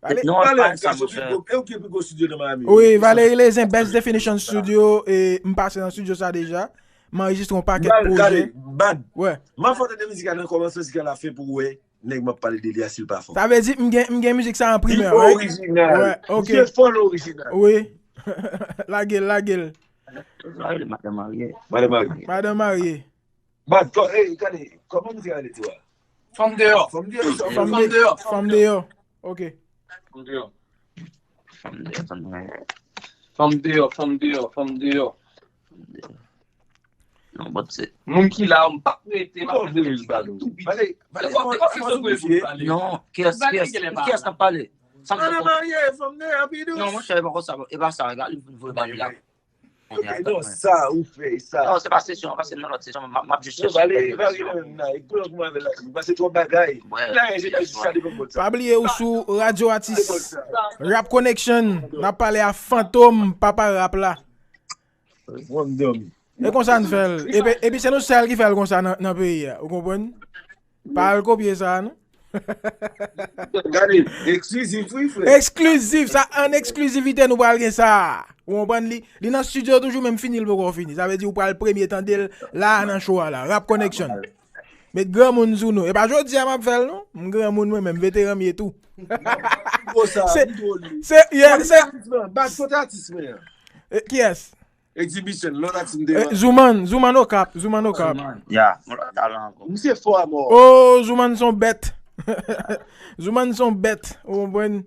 Vale- Non, Valery ap kache pi gwo, e ou ki pi gwo studio nan Miami. Wi, Valery Lezen, Best Definition Studio, e m pase nan studio sa deja. M anrejistre yon pakèt pwojè. Bad. Wè. M ap fè w tande mizik la nan kòmansman jiska lafen pou w wè nèg m ap pale de li a si l pa fò. Sa vle di m gen, m gen mizik sa an primè, right? Li orijinal. Wè, ok. Misye fò l orijinal. Wi. Lage l, lage l. Madanm marye. Madanm marye. Madanm marye. Bad, kò-, ey, gade, kòman misye rele tou a? Fanm deyò. Fanm deyò, fanm deyò. Fanm deyò. Ok. Fanm deyò. Fanm deyò, fanm deyò. Fanm deyò, fanm deyò, fanm deyò. Non, but se moun ki la, m p ap rete, m ap rete. Vale, vale, vale, vale, vale. Non, kiyès, kiyès, kiyès k ap pale? Sa m te konn. Madanm marye, fanm deyò, pi dous. Non, monchè, e pa konsa, e pa sa, gade, li voye ba li la. Ok, non, sa ou fè, sa. Non, se pa sesyon an, paske nan lòt sesyon, m ap, m ap jis chèche. Vale, vale, nan, e koulè pou mwen la, paske twòp bagay. Wè. La, je te sa devan bòt sa. Pa bliye ou sou Radio Atis. Rap Connection, n ap pale a Fantom, papa rap la. Mwen m dòmi. E konsa n fè l. Epi, epi se nou sèl ki fè l konsa nan, nan peyi a. Ou konprann? Pa al kopye sa, non? Gade, eksklizif, wi, frè. Eksklizif, sa an eksklizivite nou pral gen sa. Ou konprann li? Li nan studio toujou, menm fini l poko fini. Sa vle di ou pral premye tande l la nan show a la. Rap Connection. Met granmoun sou nou. E pa jodi a m ap fè l, non. M granmoun mwen menm, veteran m ye tou. Se, se, yeah, se. Bad kote atis mwen an. E, kiyès? Exhibition, lòt atis m te wè. Zouman, Zouman Okap, Zouman Okap. Ya, yon lòt talan ankò. Misye fò a mò. Oh, Zouman se yon bèt. Zouman se yon bèt, ou konprann?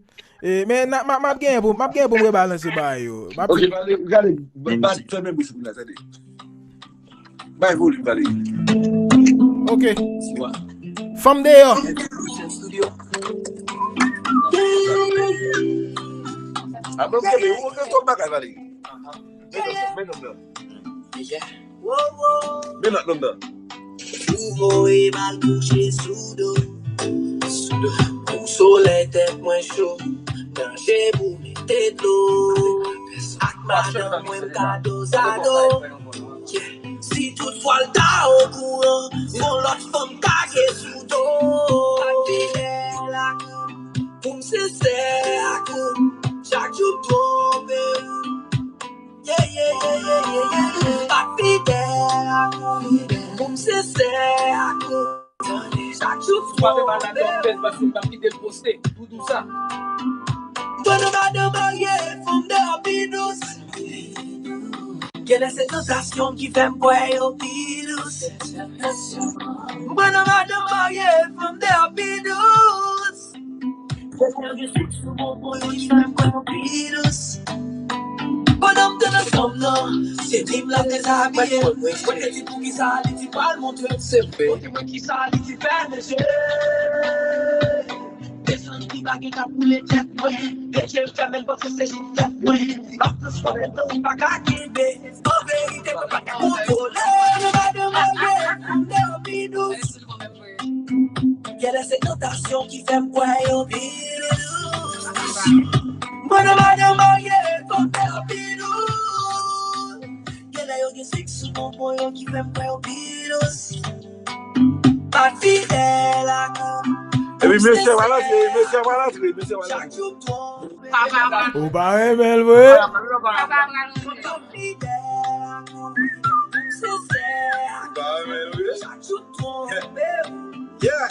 E, men na, m ap, m ap genyen pou, m ap genyen pou m rebalanse bagay yo. M ap Ok, gade, gade, ba, fèmen bouch ou la, tande. Bay volim, Valery. Ok. Fanm deyò. Apre, ok, men ou gen twòp bagay, Valery. Men lòt, men lòt, men lòt. Men lòt, men lòt. Ou voye m al kouche sou do. Pou solèy tèt mwen cho. Danje pou mete dlo. Ak madanm mwen m ka dozado. Si toutfwa l ta okouran, gon lòt fanm kage sou do. Pa t fidèl ak ou, pou m sensè ak ou, chak jou m twonpe ou. Yeah, yeah, yeah, yeah, yeah, yeah. Pa t fidèl ak ou, pou m sensè ak ou. Chak jou m twonpe ou. Paske m ap kite l poste, doudou sa. Mwen nan madan marye, fanm deyò pi dous. Genlè se tantasyon ki fè m kwè yo pi dous. Mwen nan madan marye, fanm deyò pi dous. Genlè yo gen sèks sou bon pwen yo ki fè m kwè yo pi dous. Pandan m te nan chanm nan, se li m l ap dezabiye. Mwen te di poukisa li di pral montre m se vre. Montre mwen kisa li di fèmen je. Desann ki pa gen k ap boule tèt mwen. Deje m fèmen l panse se jis tèt mwen. M ap transfòme l tan m pa ka kenbe. An verite, mwen pa ka kontwole. Nou pa demande pou m deyò pi dous. Genlè se tantasyon ki fè m kwè yo pi dous. Mwen nan madan marye, fanm deyò pi dous. Genlè yo gen sèks sou bon pwen yo ki fè m kwè yo pi dous. Pa t fidèl ak ou. Epi mesye pa rantre, mesye pa rantre, mesye pa rantre. Ou pa renmen l vre? Ou pa renmen l vre? Yeah.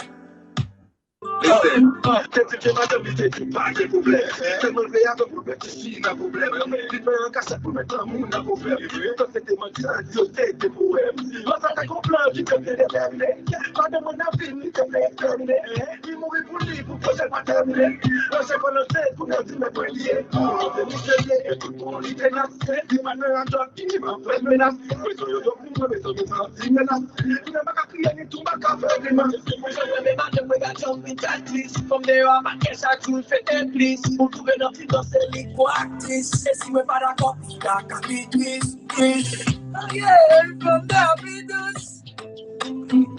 Listen. Te di ke madanm li te di pa gen pwoblèm. Tèlman l vle avè w, pwoblèm ki si nan pwoblèm. Li pran an kasèt pou met lanmou nan pwoblèm. Yo te te manti, yo te te pwoblèm. Lòt la te gon plan ki te byen detèmine. Pandan mwen nan fim, li te vle ekstèmine. Li mouri pou li, pou pwojè pa tèmine. Lòt se Valentin, pou nan di mwen mwen li ye. Li te misterye, e tout moun li te nan. Li pa nan radòt, li pa fè menas. Bezwen yo, yo vin mwen, bezwen yo santi menas. Li nan pa ka kriye, ni tou pa ka fè grimas. Mwen janm renmen madanm mwen, gad jan m vin fè tris. Fanm deyò a pa gen chak jou, l fete plis. Ou twouve nan fim nan se li k pou aktris. E si mwen pa dakò, li ka ka pi tris, tris. Aye, fanm deyò pi dous.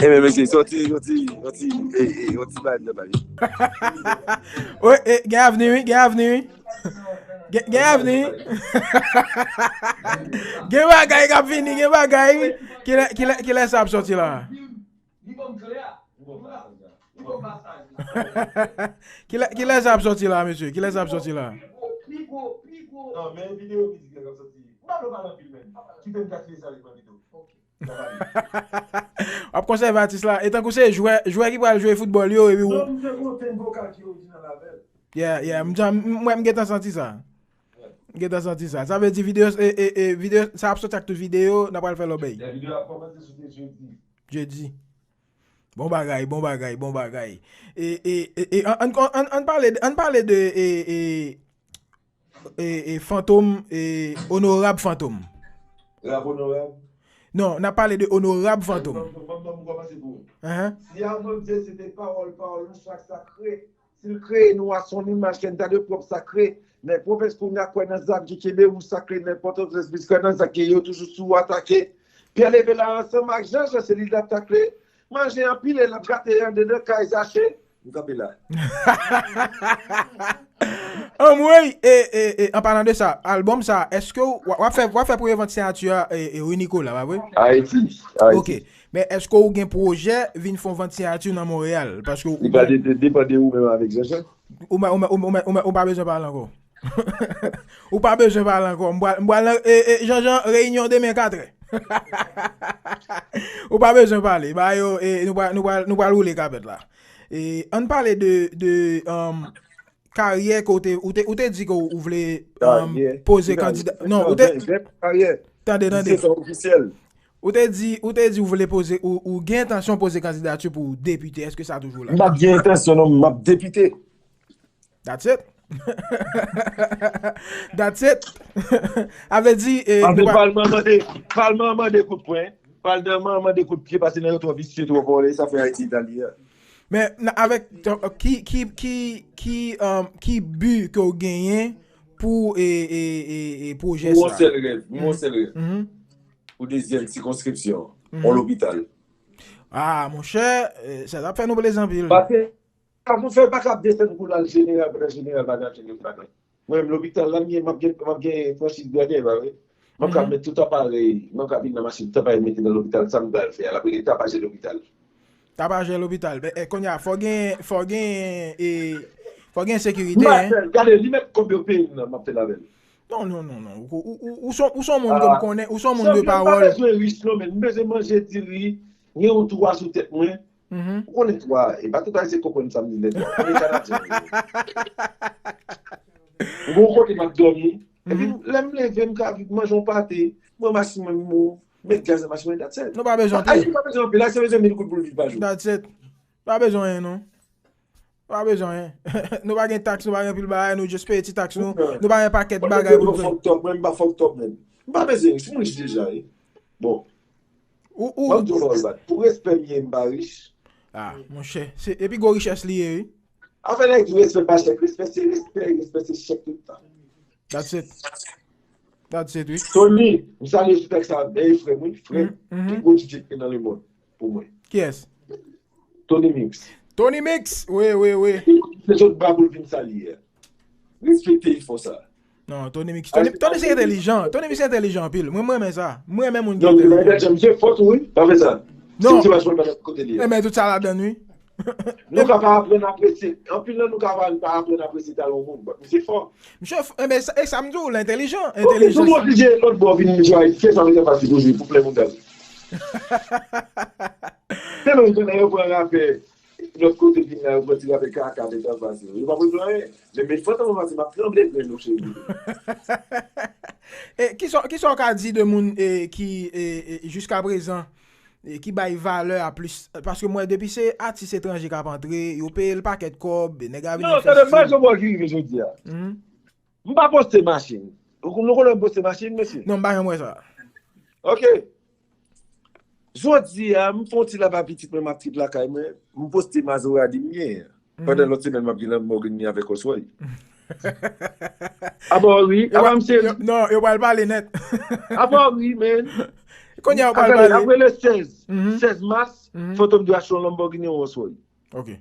Ebyen, mesye, sòti, sòti, sòti, e, e, sòti bay nan bay. Wi, e, gen avni, wi, gen avni, wi. Gen, gen avni, wi. Gen bagay k ap vini, gen bagay, wi. Kilè, kilè, kilè sa ap sòti la? Kilè, kilè sa ap sòti la, mesye? Kilè sa ap sòti la? Non, men videyo mizik la k ap sòti. Mwen pa anpil menm. Kite m ka telechajman videyo. W ap konsève atis la. E tankou se jwè, jwè ki pral jwe foutbòl yo, epi ou. Non, m te gon ten vokal ki orijinal avè l. Yeah, yeah. M, m, mwen, m gentan santi sa. M gentan santi sa. Sa vle di videyo, e, e, e, videyo, sa ap sòti ak tout videyo, n a pral fè lòbèy. Yeah, videyo ap kòmanse sou jedi. Jedi. Bon bagay, bon bagay, bon bagay. E, e, e, e, an, an, an, an pale, an pale de, e, e, e, e, Fantom, e, Onorab Fantom. Rap Onorab? Non, n ap pale de Onorab Fantom. Fantom, Fantom, m kòmanse pou ou. Ahan. Si Arnoldier se te pawòl, pawòl nou chak sakre, si l kreye nou a son imaj, kè n ta dwe pwòp sakre, men pwofès kounye a kwè nan zam ki kenbe ou sakre, nenpòt otrès bis kwè nan zak ke yo toujou sou atake. Pyè leve la ansanm ak Jan Jan, se li l ap takle. Manje anpile, l ap gate andedan kay Zache. M kanpe la. Anmwey, e, e, e, an palan de sa, albòm sa, èske w, w ap fè, w ap fè premye vant siyati a, e, e, rue Nicolas, pa vre? Ayiti, Ayiti. Ok. Men èske w gen pwojè vin fè yon vant siyati nan Monreyal? Paske w... Li pral de-, de-, depann de ou menm avèk Jean-Jean. Ou pa, ou pa, ou pa, ou pa, ou pa bezwen pale ankò. Ou pa bezwen pale ankò. M pral, m pral nan, e, e, Jean-Jean, reyinyon demen katrè. Ou pa bezwen pale. Ba yo, e, nou pral, nou pral, nou pral woule kapèt la. E, ann pale de, de, um, karyè ke w te, ou te, ou te di ke w vle, um, poze kandida. Non, ou te, tande, tande. Ou te di, ou te di ou vle poze, ou, ou gen entansyon poze kandidati pou depite. Èske sa toujou la? M p ap gen entansyon, non, m ap depite. That's it. That's it. A vle di, e, paske palman an mande, palman an mande kout pwen. Pral nan man, mande kout pye, pase nan yo twò visye, twò vòlè, sa fè Ayiti ta li a. Men, nan, avèk, ki, ki, ki, ki, um, ki bi ke w genyen pou, e, e, e, e pwojè sa? Mwen yon sèl rèv, mwen yon sèl rèv. Pou dezyèm sikonskripsyon, yon lopital. Ah, monchè, e, sa t ap fè nou plezi anpil. Paske, sa pou fè pa ka ap desann pou l al jeneral, pandan jeneral pa ka fè bagay. Mwen menm, lopital la, m gen, m ap gen, m ap gen franchiz gradè, pa vre? M ap ka met tout aparèy, m ap ka vin nan machin, tout aparèy mete nan lopital, sa m pral fè a, l ap rele tapaje lopital. Tapaje lopital. Men, e, kounye a, fò gen, fò gen, e, fò gen sekirite, hein? Gade, li menm kòb yo peye m nan, m ap fè l avè l. Non, non, non, non. Ou, ou, ou, ou son, ou son moun ke m konnen, ou son moun de pawòl. M pa bezwen rich, non, men m bezwen manje diri, gen yon twa sou tèt mwen. Ou konnen twa, e pa tout Ayisyen k konprann sa m di nèt, non. Mwen Kanadyen, wi. M gon kote m ap dòmi. Epi, lè m leve, m ka vin manje yon pate, pran machin mwen, m met gaz nan machin mwen, that's it. Nou pa bezwen anpil. Ayisyen pa bezwen anpil, Ayisyen bezwen mil goud pou l viv pa jou. That's it. Pa bezwen anyen, non. Pa bezwen anyen. Nou pa gen taks, nou pa gen anpil bagay, nou just peye ti taks nou. Nou pa gen pakèt bagay pou nou fè. Mwen, m pa fucked up, men. M pa bezwen, si m rich deja, wi. Bon. Ou, ou. Mwen, m di w, pou respè m ye, m pa rich. Ah, monchè. Se, epi gwo richès li ye, wi. Afè nèg di respè pa chèk, respè se respè, respè se chèk tout tan. That's it. That's it, wi. Tony, m salye sou tèks sa, e frè m, wi, frè m, pi gwo D J ki nan lemonn, pou mwen. Kiyès? Tony Mix. Tony Mix, wi, wi, wi. Se sot ba pou l vin salye a. Respekte efò sa. Non, Tony Mix. Tony, Tony se entèlijan. Tony Mix se entèlijan anpil. Mwen, mwen renmen sa. Mwen renmen moun ki entèlijan. Non, men misye fò tou, wi. Pa fè sa. Non. Si ti machman pa kote li. E men tout sa ladann, wi. Nou ka pa aprann apresye. Anpil nan nou ka pa, pa aprann apresye talan moun. But misye fò. Misye fò. E men, e sa m di w, l entèlijan. Entèlijans. Ok, nou oblije lòt bò vin jwe Ayiti. Se sa m te pase toujou pou plè mondyal. Se menm jan yo pran rapè. Lòt kote vin la, yo pran ti rapè kaka, men sa pase. Yo pa bezwen anyen. Men, men fantom pase, m ap tranble grenn nou, cheri. E, kisa, kisa w ka di de moun, e, ki, e, e, jiska prezan, e, ki bay valè a plis? Paske mwen, depi se atis etranje k ap antre, yo peye l pakèt kòb, nèg la vin fè stil. Non, tande, m pa janm wè ki rive jodi a. M pa poste machin. Ou, nou konnen m poste machin, mesye? Non, m pa janm wè sa. Ok. Jodi a, m fè yon ti laba pitit mwen, m ap trip lakay mwen, m poste Maserati m genyen an. Pandan lòt semèn, m ap gen Lamborghini avèk Rolls Royce. Apa wi, apa misye. Non, yo pral pale nèt. Apa wi, man. Kounye a yo pral pale. Apre le sèz, sèz mas, Fantom dwe achte yon Lamborghini, yon Rolls Royce. Ok.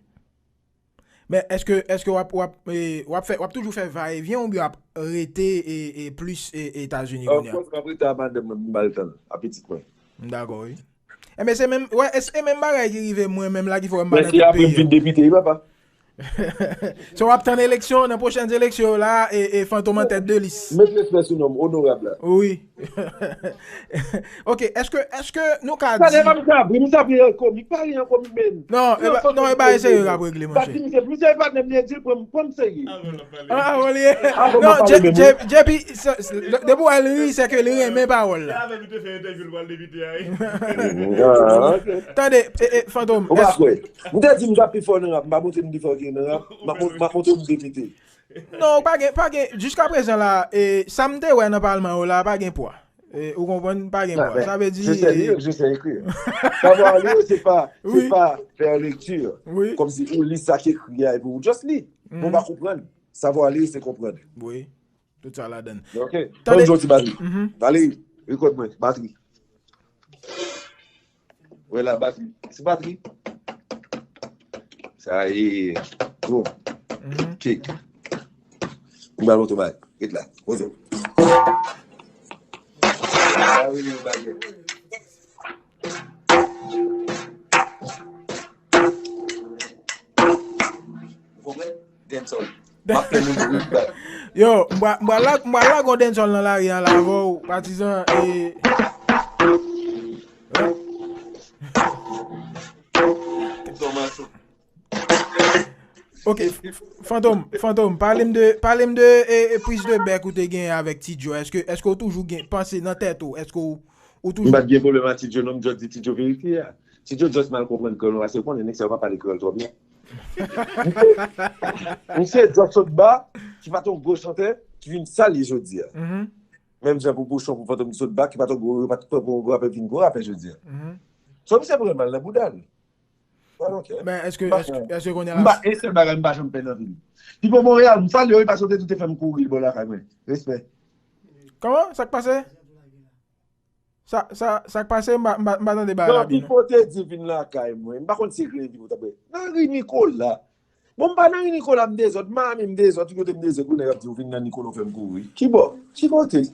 Men èske, èske w ap, w ap, e, w ap fè, w ap toujou fè va e vyen oubyen w ap rete, e, e, plis, e, Etazini kounye a? Of course, m ap rete a madanm mwen, m ba l tan l, a pitit mwen. M dakò, wi. Enben, se menm, wè, e, e menm bagay ki rive mwen menm la ki fè w wè m pa nan tèt peyi a. Men si apre m vin depite, wi, papa. So, w ap tann eleksyon, nan pwochèn eleksyon yo la, e, e Fantom an tèt de lis. Met respè sou non m, onorab la. Wi. Ok, èske, èske nou ka di. Gade, pa m sa, m sa pi an komik, pa ri an komik, men. Non, e ba, non, e ba, e serye k ap regle, monchè. Misye, misye e patnè m, li di l pran m, pran m serye. Ah, ah, bon, li ye. Non, J P, depi w wè l ri, se ke li renmen pawòl la. Ah, ok. Tande, e, e, Fantom. Ou pa kwè. M te di m t ap pi fò nan rap, m pa montre m pi fò ke nan rap, m ap mont-, m ap montre m depite. Non, pa gen, pa gen, jiska prezan la, e, sa m te wè nan palman yo la, pa gen pwa. E, ou konprann, pa gen pwa. Sa vle di, je sais lire, je sais écrire. Savoir lire, c'est pas, c'est pas faire lecture. Wi. Kòmsi ou li sa ki ekri a, epi ou just li. Ou pa konprann. Savoir lire, c'est comprendre. Wi. Tout sa ladann. Ok. Tande. Ban m jwe ti batri. Valérie, rekòd mwen, batri. Wè la, batri. Se batri. Sa e. Bon. Check. M ba l oto bay. Ret la. Oto. Sa rele yon bagay. Ou konprann? Dancehall. M ap fè moun yo ret bay. Yo, m pral, m pral la, m pral lage yon dancehall nan lari a la avè w, patizan, e. Ok, Fantom, Fantom, pale m de, pale m de, e, e, priz de bèk ou te genyen avèk Ti Djo. Èske, èske w toujou gen, panse nan tèt ou, èske w, ou toujou. M pa t gen pwoblèm ak Ti Djo, non, m just di Ti Djo verite a. Ti Djo just mal konprann kreyòl mwen, paske ou konnen nèg sa yo pa pale kreyòl twò byen. Misye, misye just sot ba, ki pa t yon gwo chantè, ki vin salye jodi a. Menm jan pou Pouchon, pou Fantom ki sot bak, ki pa t yon gwo, pa t yon gwo rapè, vin gwo rapè jodi a. So, misye pran mal nan bouda l. I don't care. Men èske, èske, èske kounye a la... M pa, e sèl bagay m pa janm pè nan vi m. Pipo Monreyal, m salye w, paske w te tou te fè m kouri bò lakay mwen. Respè. Kòman? Sa k pase? Sa, sa, sa k pase? M pa, m pa, m pa tande bagay la byen, non. Pipo te di vin lakay mwen. M pa konn si e Grenville ou t ap wè. Nan ri Nikola. Bon, m pa nan ri Nikola, m dezòd. Miami, m dezòd. Tout kote m dezòd. Pou nèg ap di ou vin nan Nikola, ou fè m kouri. Ki bò? Ki kote?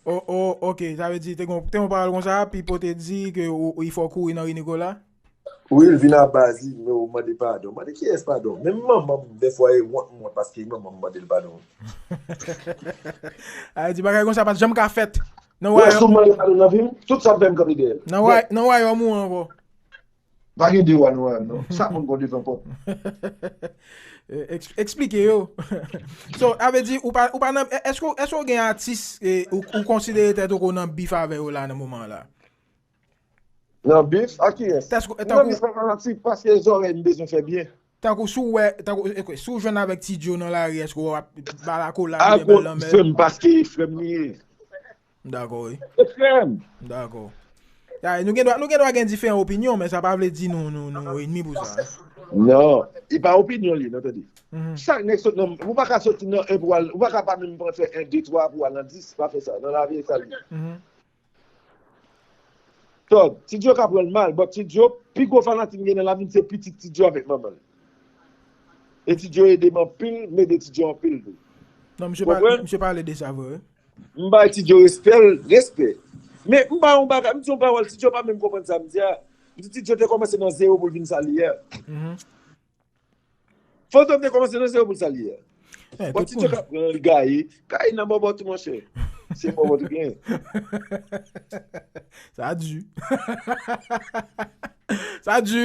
O, o, ok. Sa vle di, te gon, te gon pawòl konsa, Pipo te di ke ou, ou, fò w kouri nan ri Nikola? Wi, l vin a baz li, men ou mande padon. Mande kiyès padon? Menm manman m, dèfwa, e wont m wont paske e manman m mande l padon. A di bagay konsa pa t janm ka fèt. Nan wayòm. Sou mande padon nan vi m, tout sa m fè m kanpe dèyè l. Nan way, nan wayòm ou ankò. Pa gen de wa nan wayòm, non. Sa moun gon devan pòt. Eksplike yo. So, a vle di, ou pa, ou pa nan, èske, èske w gen atis, ou, ou konsidere tèt ou kou nan bif avè yo la nan moman la? Nan bif? A kiyès? Mwen tankou, bif pa fanatik paske zòrèy m bezwen fè byen. Tankou si w wè, tankou, ok, si w jwenn avèk Ti Djo nan lari, èske w ap ba l akolad oubyen ba l lanmè? Frè m, paske frè m li ye. M dakò, wi. Se frè m. M dakò. Ya, nou gen dwa, nou gen dwa gen diferan opinyon, men sa pa vle di nou, nou, nou enmi pou sa. Non, e pa opinyon li, non, tande. Chak nèg sot nan, ou pa ka soti nan en pou al, ou pa ka pa menm pran fè en, de, twa pou al nan dis, pa fè sa. Nan lavi, e sa l ye. Tòg, Ti Djo ka pran l mal, but Ti Djo, pi gwo fanatik m gen nan lavi m se pitit Ti Djo avèk manman l. E Ti Djo ede m anpil, m ede Ti Djo anpil tou. Non, misye pale, misye pale de sa vre, wi. M bay Ti Djo respè l, respè. Men m ba yon bagay, m di yon pawòl, Ti Djo pa menm konprann sa m di a. M di Ti Djo te kòmanse nan zewo pou l vin sa l ye a. Fantom te kòmanse nan zewo pou l sa l ye a. Bon, Ti Djo ka pran l, gaye. Gaye nan bòbòt tou, monchè. Se bòbòt ou genyen. Sa di. Sa di.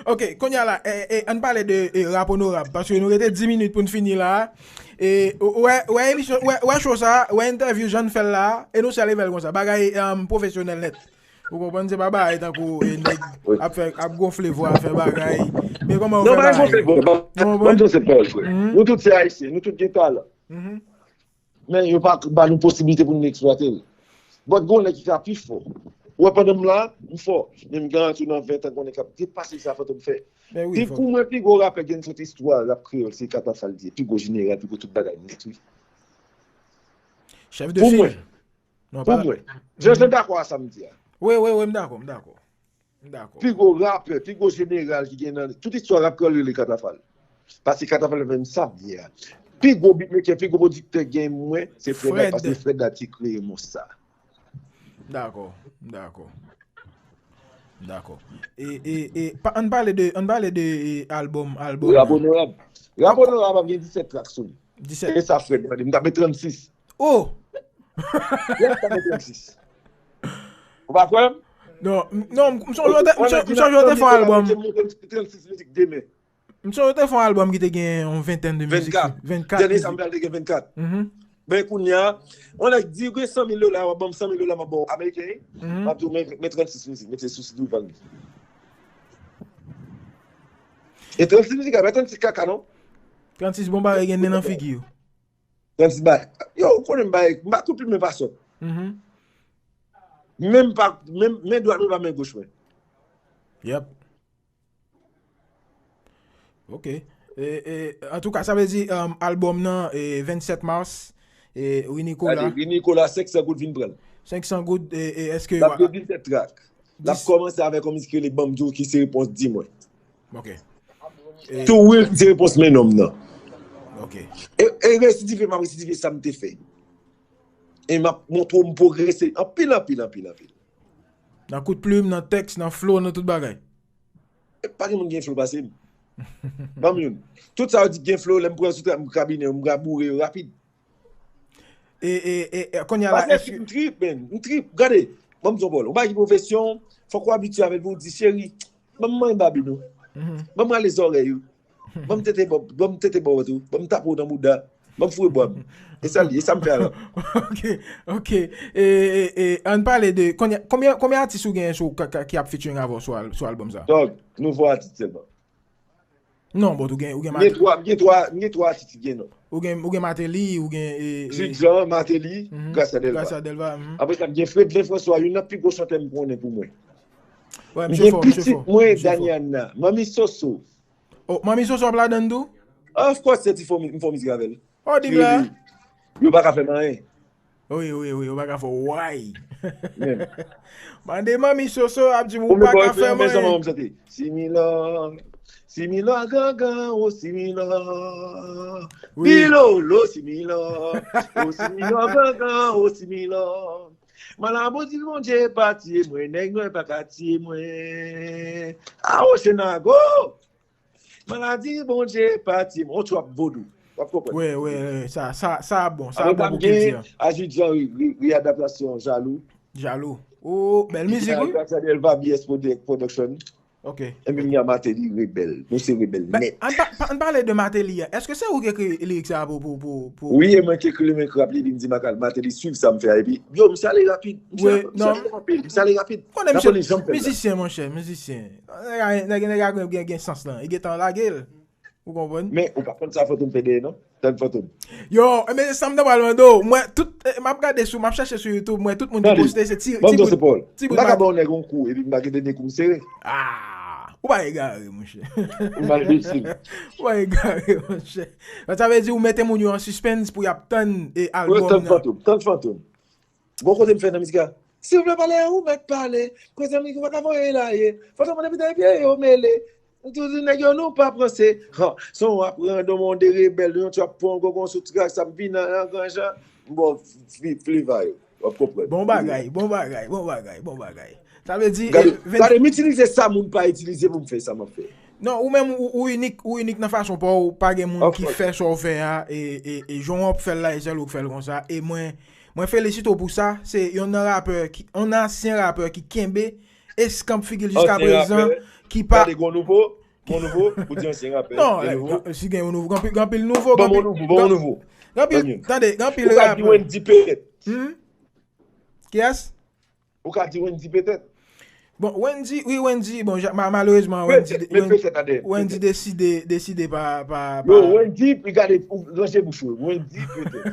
Ok, kounye a la, e, e, ann pale de e, rap onorab, paske nou rete dis minit pou n fini la. E, ou wè, wè emisyon, wè, wè show sa, wè entèvyou jan n fè l la, e nou sè level konsa. Bagay um, pwofesyonèl nèt. Ou konprann? Se pa bagay tankou e, nèg ap fè, ap gonfle vwa, fè bagay. Men kòman ou fè bagay? Non, pa gonfle vwa. Ou konprann? Ban m di w se pawòl frè. Nou tout se Ayisyen, nou tout gen talan. Men yo pa ba nou posiblite pou nou eksplwate l. But gon nèg ki ka pi fò. Ou wè pandan m la, m fò. Men m garanti w nan ven tan gon nèg k ap depase sa Fantom fè. Pi pou mwen, pi gwo rapè gen tout istwa rap kreyòl, se Katafal li ye. Pi gwo jeneral, pi gwo tout bagay nèt, wi. Chèf de fil. Pou mwen. Pou mwen. Jan jan dakò a sa m di a. Wi, wi, wi, m dakò, m dakò. M dakò. Pi gwo rapè, pi gwo jeneral ki gen nan tout istwa rap kreyòl rele Katafal. Paske Katafal fè m sa m ye a. Pi gwo beatmaker, pi gwo pwodiktè gen mwen, se Fred la, paske Fred la ki kreye mo sa. M dakò, m dakò. M dakò. E, e, e, pa, ann pale de, ann pale de e, albòm, albòm. Rap onorab. Rap onorab ap gen disèt trak sou li. Disèt. E sa Fred mande m, m t ap met trannsis. Oh! Yes, m t ap met trannsis. Ou pa kwè m? Non, m, non, m, m sonje w te, m sonje w te fè yon albòm. Trannsis mizik demen. M sonje w te fè yon albòm ki te gen yon ventèn de mizik. Vennkat. Vennkat mizik. Dènye sa m fè te gen vennkat. Men kounye a, yon nèg di gen san mil dola, w ap ban m san mil dola, m ap ba w ameriken, wi. M ap di w, men, men trannsis mizik, mete sou sit ou vann li. E trannsis mizik la, pa trannsis kaka, non. Trannsis bon bagay gen nen nan figi yo. Trannsis bagay. Yo, ou konnen m bagay, m pa konpli men pa sòt. Men m pa, men, men dwat mwen pa men goch mwen. Yep. Ok. E, e, antouka, sa vle di um, albòm nan e, vennsèt mas, e, Ri Nikola. Gade, Ri Nikola, senk san goud vin pran l. Senk san goud, e, e èske. L ap gen disèt trak. L ap kòmanse avèk yon mizik ki rele Ban m di w ki se repons di mwen. Ok. E, tou wi, ki se repons men nonm nan. Ok. E, e residive, m ap residive sa m te fè. E m ap montre w m pwogrese anpil, anpil, anpil, anpil. Nan kout plim, nan tèks, nan flow, nan tout bagay. E pa gen moun ki gen flow pase m. Ban m youn. Tout sa yo di ki gen flow, lè m pran sou tèt m, kabinè yo, m ka boure yo rapid. E, e, e, e kounye a la, èske. M trip, man. M trip. Gade, ban m di w yon pawòl. Yon bagay ki pwofesyon, fòk ou abitye avè l pou w di, cheri, ban m manyen babin ou. Ban m rale zòrèy ou. Ban m tete bò, ban m tete bò tou. Ban m tape w nan bouda. Ban m foure bwa m. E sa l ye, e sa m fè alò. Ok, ok. E, e, e, ann pale de, konbyen, konbyen, konbyen atis ou genyen sou, ka, ka, ki ap featuring avè w sou, al, sou albòm sa? Dòg, nouvo atis sèlman. Non, but ou gen, ou gen Martelly. M gen twa, m gen twa, m gen twa atis ki gen non. Ou gen, ou gen Martelly, ou gen, e, e, Jude Jean, Martelly, Gracia Delva. Gracia Delva, mhm. Apre sa, m gen Fredlin François, youn nan pi gwo chantè m konnen pou mwen. M gen pitit mwen, Daniana, Manmi Soso. Oh, Manmi Soso ap ladan tou? Of course, se ti fò, m fò mizik avè l. Oh, di m la. Yo pa ka fè m anyen. Wi, wi, wi, ou pa ka fè way. Mande Manmi Soso ap di m ou pa ka fè m anyen. Si mi lò, si mi lò gangan, o si mi lò. Pilolo, si mi lò, o si mi lò gangan, o si mi lò. Malabo di Bondye pa tiye mwen, nèg nwè pa ka tiye mwen. Awo Senago! Maladi Bondye pa tiye mwen. On trap vodou. W ap konprann. Wi, wi, wi. Sa, sa, sa bon. Sa bon pou kilti an. Ajit Jean, ri, ri, ri adaptasyon, Jalou. Jalou. Oh, bèl mizik, wi. Gracia Delva, B S Produ-, Production. Ok. Epi m gen Martelly, Rebèl. Nou se rebèl nèt. Ann pa, pa, ann pale de Martelly a. Èske se ou ki ekri lirik sa pou, pou, pou, pou... Wi, e mwen ki ekri li, mwen ki rap li, epi m di Martelly swiv sa m fè a. Epi, yo, misye ale rapid. Misye ale rapid. Misye ale rapid. Konnen misye mizisyen, monchè, mizisyen. Nèg, nèg, nèg a gen, gen, gen sans lan. Li gentan lage l. Ou konprann? Men, ou pa konn sa Fantom fè dèyè, non? Tann Fantom. Yo, men sa m ta pral mande w. Mwen, tout, eh, m ap gade sou, m ap chèche sou YouTube, mwen, tout moun ki poste, se ti, ti bout, ti bout. M pa ka ba yon nèg yon kou, epi m pa kite ni kou m sere. Ah! Ou pa egare, monchè. Ou mal visi. Ou pa egare, monchè. Sa vle di ou mete moun yo an suspens pou y ap tann, eh, albòm nan. Tann Fantom, tann Fantom. Bon kote m fè nan mizik la. Si w vle pale, ou mèt pale. Prezan mizik ou pa ka voye la ye. Fantom depi dan pye yo mele. Tout nèg yo nou pa panse. Ha, se yon ap rann yon de rebèl, yon trap pran gogon sou trak, sa m vin an, an gran jan. M ba w fliva yo. W ap konprann. Bon bagay, bon bagay, bon bagay, bon bagay. Sa vle di, gade, eh, gade, m itilize sa moun pa itilize pou m fè sa m ap fè. Non, ou menm, ou, ou inik, ou inik nan fason pa w, pa gen moun ki fè sa w fè a, e, e, e jan w ap fè l la, e sèl ou k fè l konsa. E mwen, mwen felisite w pou sa. Se yonn nan rapè ki, yon ansyen rapè ki kenbe eskanp figi l jiska prezan, ki pa... Gade, gon nouvo, gon nouvo, ou di ansyen rapè, non, eh, si gen yon nouvo, gen anpil, gen anpil nouvo, gen anpil, gen anpil, tande, gen anpil rapè. Ou ka di Wendy petèt. Hmm? Kiyès? Ou ka di Wendy petèt. Bon, Wendy, wi, Wendy, bon, ja, ma-, malerezman, Wendy, Wendy, Wendy deside, deside pa, pa, pa. Yo, Wendy, pi gade, ou ranje bouch ou, Wendy petèt.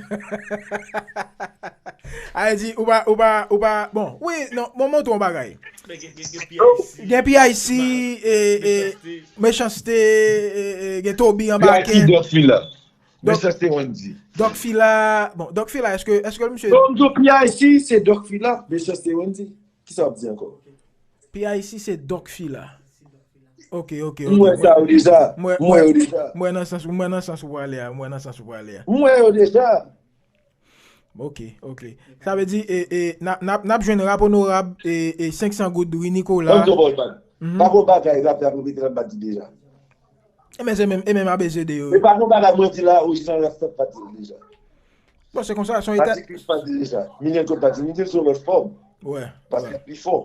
A di, ou pa, ou pa, ou pa, bon, wi, non, bon, montre yon bagay. Gen P I C, e, e, Mechanste, e, e, gen Toby anba kè. P I C Doc Fila. Mechanste Wendy. Doc Fila, bon, Doc Fila, èske, èske misye... Non, m di w P I C se Doc Fila, Mechanste Wendy. Kisa w ap di ankò? P I C se Doc Fila. Ok, ok, ok. M wè sa yo deja. M wè yo deja. M wè nan sans, m wè nan sans ou prale a. M wè nan sans ou prale a. M wè yo deja. Ok, ok. Sa vle di, e, e, n a, n ap, n ap jwenn rap onorab, e, e, senk san goud, Ri Nicolas. Ann di w bagay. Pa gon bagay rap la pou mete nan bat li deja. E men se menm, e menm A B C D yo. E pa gon bagay mwen di la, orijinal rap la pa di l deja. Bon, se konsa, se yon eta. Patrick Chris pa di l deja. Milian Code pa di l, li di l sou yon lòt fòm. Wè. Paske l pi fò.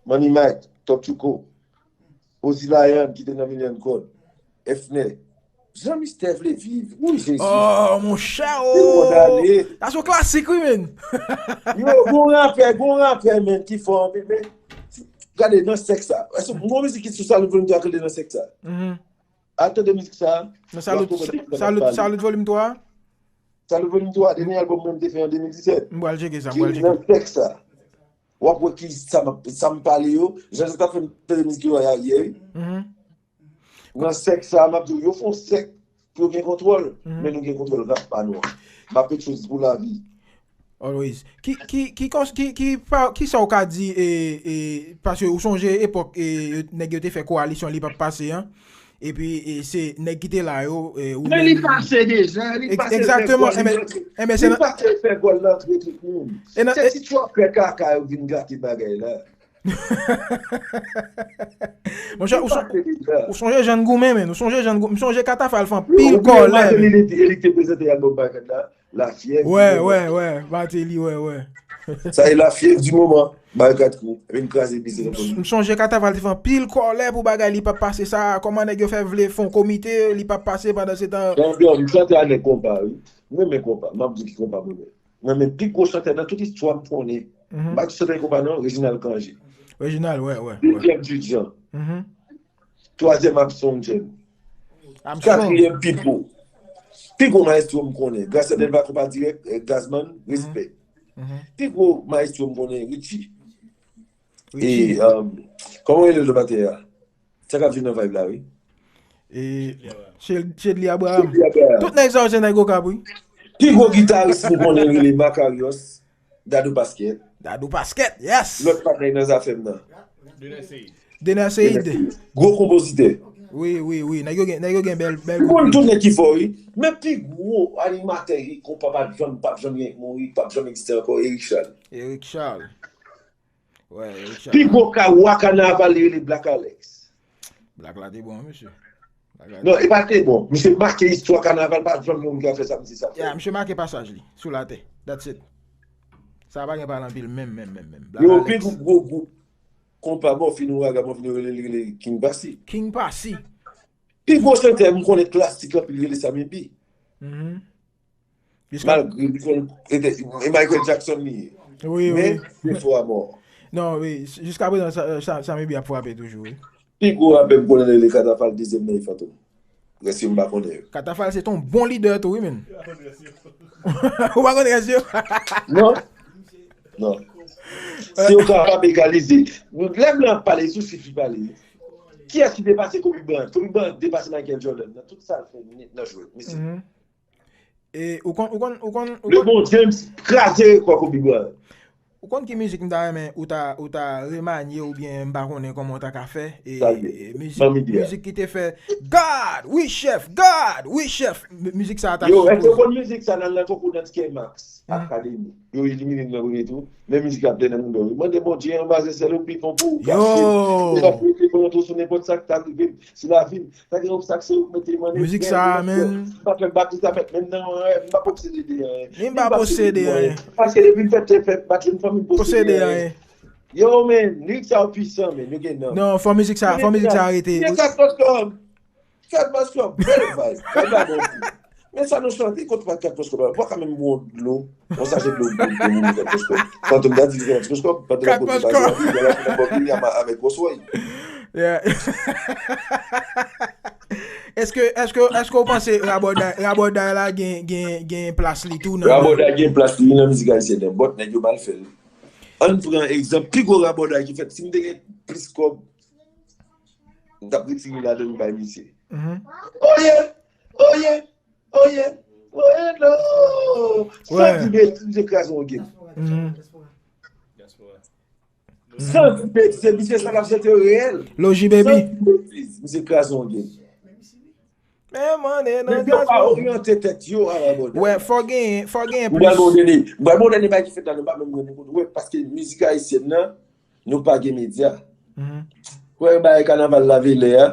Money Mike, Top Chuko, Ozzy Lion ki te nan Milian Code, Efner. Jan Mistè vle viv. Wi, Jezi. Oh, monchè, oh. Sa se yon klasik, wi, men. Yo, gon rapè, gon rapè, men, ki fò anpil, men. Gade, nan sèk sa. Èske m gon mizik ki sou Salut Volume twa ki rele nan sèk sa? Al tande mizik sa. Nan Salut, Salut, Salut Volume twa? Salut Volume twa, dènye albòm mwen te fè an de mil disèt. M pral tcheke sa, m pral tcheke. Ki nan sèk sa. W ap wè ki sa m ap, sa m pale yo. Jan Zak t ap fè m tande mizik yo a yè, wi. Nan sèk sa, m ap di w, yo fè yon sèk pou yo gen kontwòl, men nou gen kontwòl rap pa nou an. M ap fè tchouz pou lavi. Always. Ki, ki, ki, kons-, ki, ki, pa, ki sa w ka di, e, e, paske ou sonje epòk, e, nèg yo te fè kowalisyon Li p ap pase an, epi, e, se nèg ki te la yo, e, ou menm. Men li pase deja, li pase. Egzakteman, li pase fè gòl nan twe tout moun. Se ti trapè kaka yo vin gate bagay la. Monchè, ou sonje jan n goumen, men. Ou sonje jan n goumen. M sonje Katafal fè anpil kòlè. Li te prezante albòm Barikad la. Lafyèv di moman. Wè, wè, wè. Martelly, wè, wè. Sa e lafyèv di moman. Barikad kou. Vin kraze biznis. M sonje Katafal te fè anpil kòlè pou bagay Li p ap pase sa. Kòman nèg yo fè vle fè yon komite, Li p ap pase pandan se tan. M chante a nèg konpa, wi. M renmen konpa. M ap di ki konpa mwen renmen. Mwen menm, pi gwo chantè nan tout istwa m konnen. M pa di chantè konpa non, Reginald Cangé. Reginald, wè, wè. Dezyèm Jude Jean. Twazyèm Armstrong Jam. Armstrong. Katriyèm Pipo. Pi gwo maestro m konnen. Gras a Delva Konpa Dirèk, eh, Gazman, respè. Pi gwo maestro m konnen, Richie. E, Richie. um, kòman rele lòt batè a? Sa k ap jwe nan vibe la, wi. E Chel- Chedly Abraham. Chedly Abraham. Tout nèg sa yo se nèg Okap, wi. Pi gwo gitaris m konnen rele Makarios, Dadou Pasquet. Dadou Pasquet, yes. Lòt patnè nan zafè m nan. Dener Ceide. Gwo konpozitè. Wi, wi, wi. Nèg yo gen, nèg yo gen bèl, bèl Ou konn group. Tout nèg ki fò, wi. Men pi gwo animatè ki konpa pa t janm, p ap janm gen mouri, p ap janm egziste ankò, Eric Charles. Eric Charles. Wè, Eric Charles. Pi gwo ka wa kanaval li rele Black Alex. Black la te bon, mesye. Black la Non, e pa te bon. Misye make istwa kanaval, pa t janm gen moun ki ka fè sa misye sa fè. Ya, misye make pasaj li sou latè. That's it. Sa pa gen pale anpil menm, menm, menm, menm. Black Yo, pi Alex. Gwo gwo group konpa mò fin ouragan mò fin rele li rele King Passy. King Passy. Pi gwo chantè m konnen klasik anpil rele Sammy B. Mhm. Jiska Malgre li konn e Michael Jackson li ye. Wi, Men, wi. Se fò a mò. Non, wi. Jiska prezan, sa, sa, Sammy B ap frape toujou, wi. Pi gwo rapè m konnen rele Katafal dezyèm nan e Fantom. Rès yo m pa konnen yo. Katafal se ton bon lidè tou, wi, men. Ou pa konn rès yo? Non? Non. Si yo kapab egalize. Lè blan ap pale, sou sifi pale. Kiyès ki depase Kobe Bryant? Kobe Bryant depase Michael Jordan nan tout sa l fè nan jwèt. Mesye. Mhm. E ou konn, ou konn, ou konn, ou Le konn, Bon James kraze rekò Kobe Bryant. Ou konn ki mizik m ta renmen ou ta, ou ta remanye oubyen m pa konnen kòman ou ta ka fè e, Sa l ye. E mizik, Ban m ide a. Mizik ki te fè God, wi chèf, God, wi chèf. M- Mizik sa a ta Yo, èske sipoze. Ou konn mizik sa nan nan konkou dans K-Max Academy? Yo elimine m nan premye tou. Men mizik ap dennen moun yo. Mande Bondye anbaze sèl ou pi fon pou ou. Yo. Deja pou pi fon tou sou nenpòt sa k ta rive m. Si lavi m, sa gen obstak se ou k mete m ann. Mizik sa a, men. M pa fè batri sa fèt menm nan anyen. M pa posede de anyen. Ni m pa posede anyen. Paske depi m fèt se fèt batri m fanmi m Posede anyen. Yo, men, lirik sa yo pwisan, men, yo gen nan. Non, fò mizik sa, fò mizik sa arete. Ye kat kòb. Fèt maskòb, bèl vibe. Vibe la bon pou. Men sa nou chante, kote pa kat maskòb la. Ou pa ka menm bwè dlo. On sachè dlo pou pou pou kat maskòb. Fantom ta di kat maskòb, pandan Kat kote maskòb. Bali, la la la Bali a ma- avèk Wosway. Yeah. Èske, èske, èske ou panse rabòday, rabòday la gen, gen, gen plas li tou nan Rabòday gen plas li nan mizik ayisyèn nan, but nèg yo mal fè l. Ann pran egzanp, pi gwo rabòday ki fèt, si m te gen plis kòb, m t ap retire ladan l bay misye. Mhm. Oye! Oye! Oye! Oye, no! Ouais. San di betiz, misye kraze yon game. Mhm. San di betiz, misye sa l ap chante yo reyèl. Loji San Baby. di betiz, misye kraze yon game. Men mande nan Nèg yo pa gaz. oryante tèt yo a la bòdè. Wè, fò gen, fò gen M pral bon plis. dene, m pral bon dene bagay ki fèt la, nou pa menm wè nou konn wè, paske mizik ayisyèn nan, nou pa gen medya. Mhm. Wè bagay kanaval lave lè a.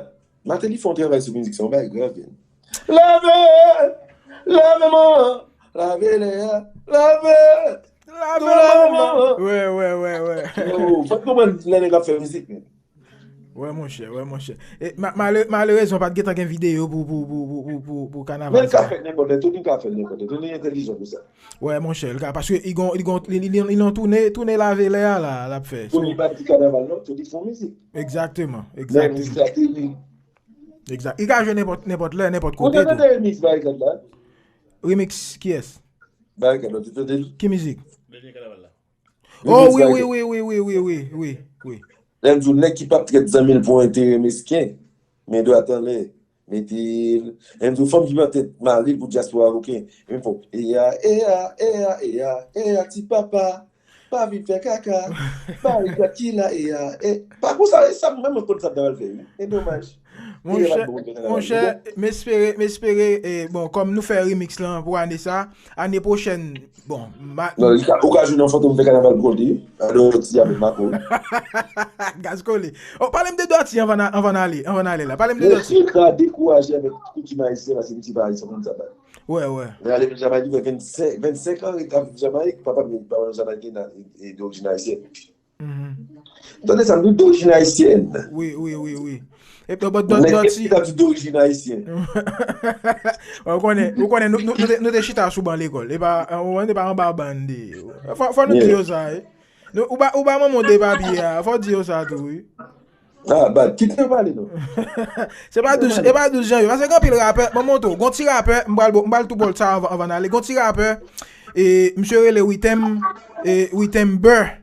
Martelly fè yon travay sou mizik sa, yon bagay grav, man. Lave! Lave man! Lave lè a! Lave! Lave Nou lave man! man! Wè, wè, wè, wè. Yo, fò konprann lè nèg ap fè mizik, men. Wè monchè, wè monchè. E ma- male- malerezman pa t gentan gen videyo pou pou pou pou pou pou, pou kanaval Men l ka sa. fè nenpòt lè, Tony ka fè nenpòt lè, Tony entèlijan pou sa. Wè monchè, l ka paske li gon li gon li li li li nan toune toune lave lè a la l ap fè. So, Tony pa di kanaval non, Tony fè mizik. Egzakteman, Men mizik egzakteman. la te li. Egzak. Li ka jwe nenpòt nenpòt lè, nenpòt Ou kote te tou. Tande remix Barikad la? Remix kiyès? Barikad la, ou te tande l? Ki mizik? Lè vini kanaval la. Oh Remix wi wi Barikad. Wi wi wi wi wi wi. Lè m di w nèg ki p ap trèt zanmi l pou enterè mesken, men dwat anlè, mete l. Lè m di w fanm ki p ap trèt mari l pou dyaspora koken, men fò, eya, eya, eya, eya, eya, ti papa, pa vin fè kaka, Barikad ki la, eya, e, pa konsa, e sa, mwen, mwen konn sa m ta pral fè, wi. E domaj. Monchè, monchè, m espere, m espere, e, bon, kòm nou fè remix lan pou ane sa, ane pwochèn, bon, ma- Non, li ka, ou ka jwe nan Fantom fè kanaval pou kont li, wi. Alo, ti avèk Mako. Gaz kole. Oh, pale m de Dòti anvan n a- anvan n ale, anvan n ale la. Pale m de Men Dòti. Chika dekouraje avèk koutim ayisyen, paske m ti pa ayisyen, konn sa bat. Wè, wè. Lè ale Jamayik, li fè vennsenk, vennsenk an ret ap viv Jamayik, papa m pa yon Jamayik, e, e, e, dorijin ayisyèn. Mhm. Tande sa, m di dorijin ayisyèn. Wi, wi, wi, wi. Epi, but Dò- Nèg Dòti, ki t ap di dorijin ayisyèn. ou konnen, ou konnen, nou, nou, nou te- nou te chita sou ban lekòl. E pa, ou konnen, e pa anba ban de. Fò, fò nou di yo sa, wi. Nou, ou ba, ou ba manman w de papye a, fò di yo sa tou, wi. Ah, bad. Kite yo pale, non. Se pa douz, e pa douz janvye. Paske gen anpil rapè. Mwen montre w. Gon ti rapè, m pral, m pral tou bòl sa anvan, anvan n ale. Gon ti rapè, e, misye rele Witem, e, Witem Burr.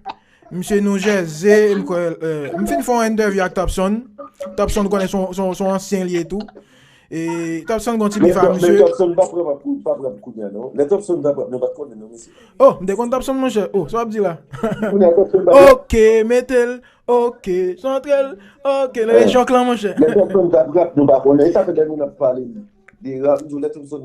Misye nou Jèze, m kwè, e, m fin fè yon entèvyou ak Topson. Topson konnen son, son, son ansyen li e tou. E Topson gon ti bif a misye. Topson pa pran pou, pa pran pou kounye a, non. Lè Topson pa pran, nou pa konnen, non, mesye. Oh, m te konn Topson, monchè. Oh, sa w ap di la? Kounye a Topson pa pran. Ok, mete l. Ok, santre l. Ok, nan rejyon klan, monchè. Lè Topson pa pran, nou pa konnen. E sa fè lè nou ap pale de rap, nou lè Topson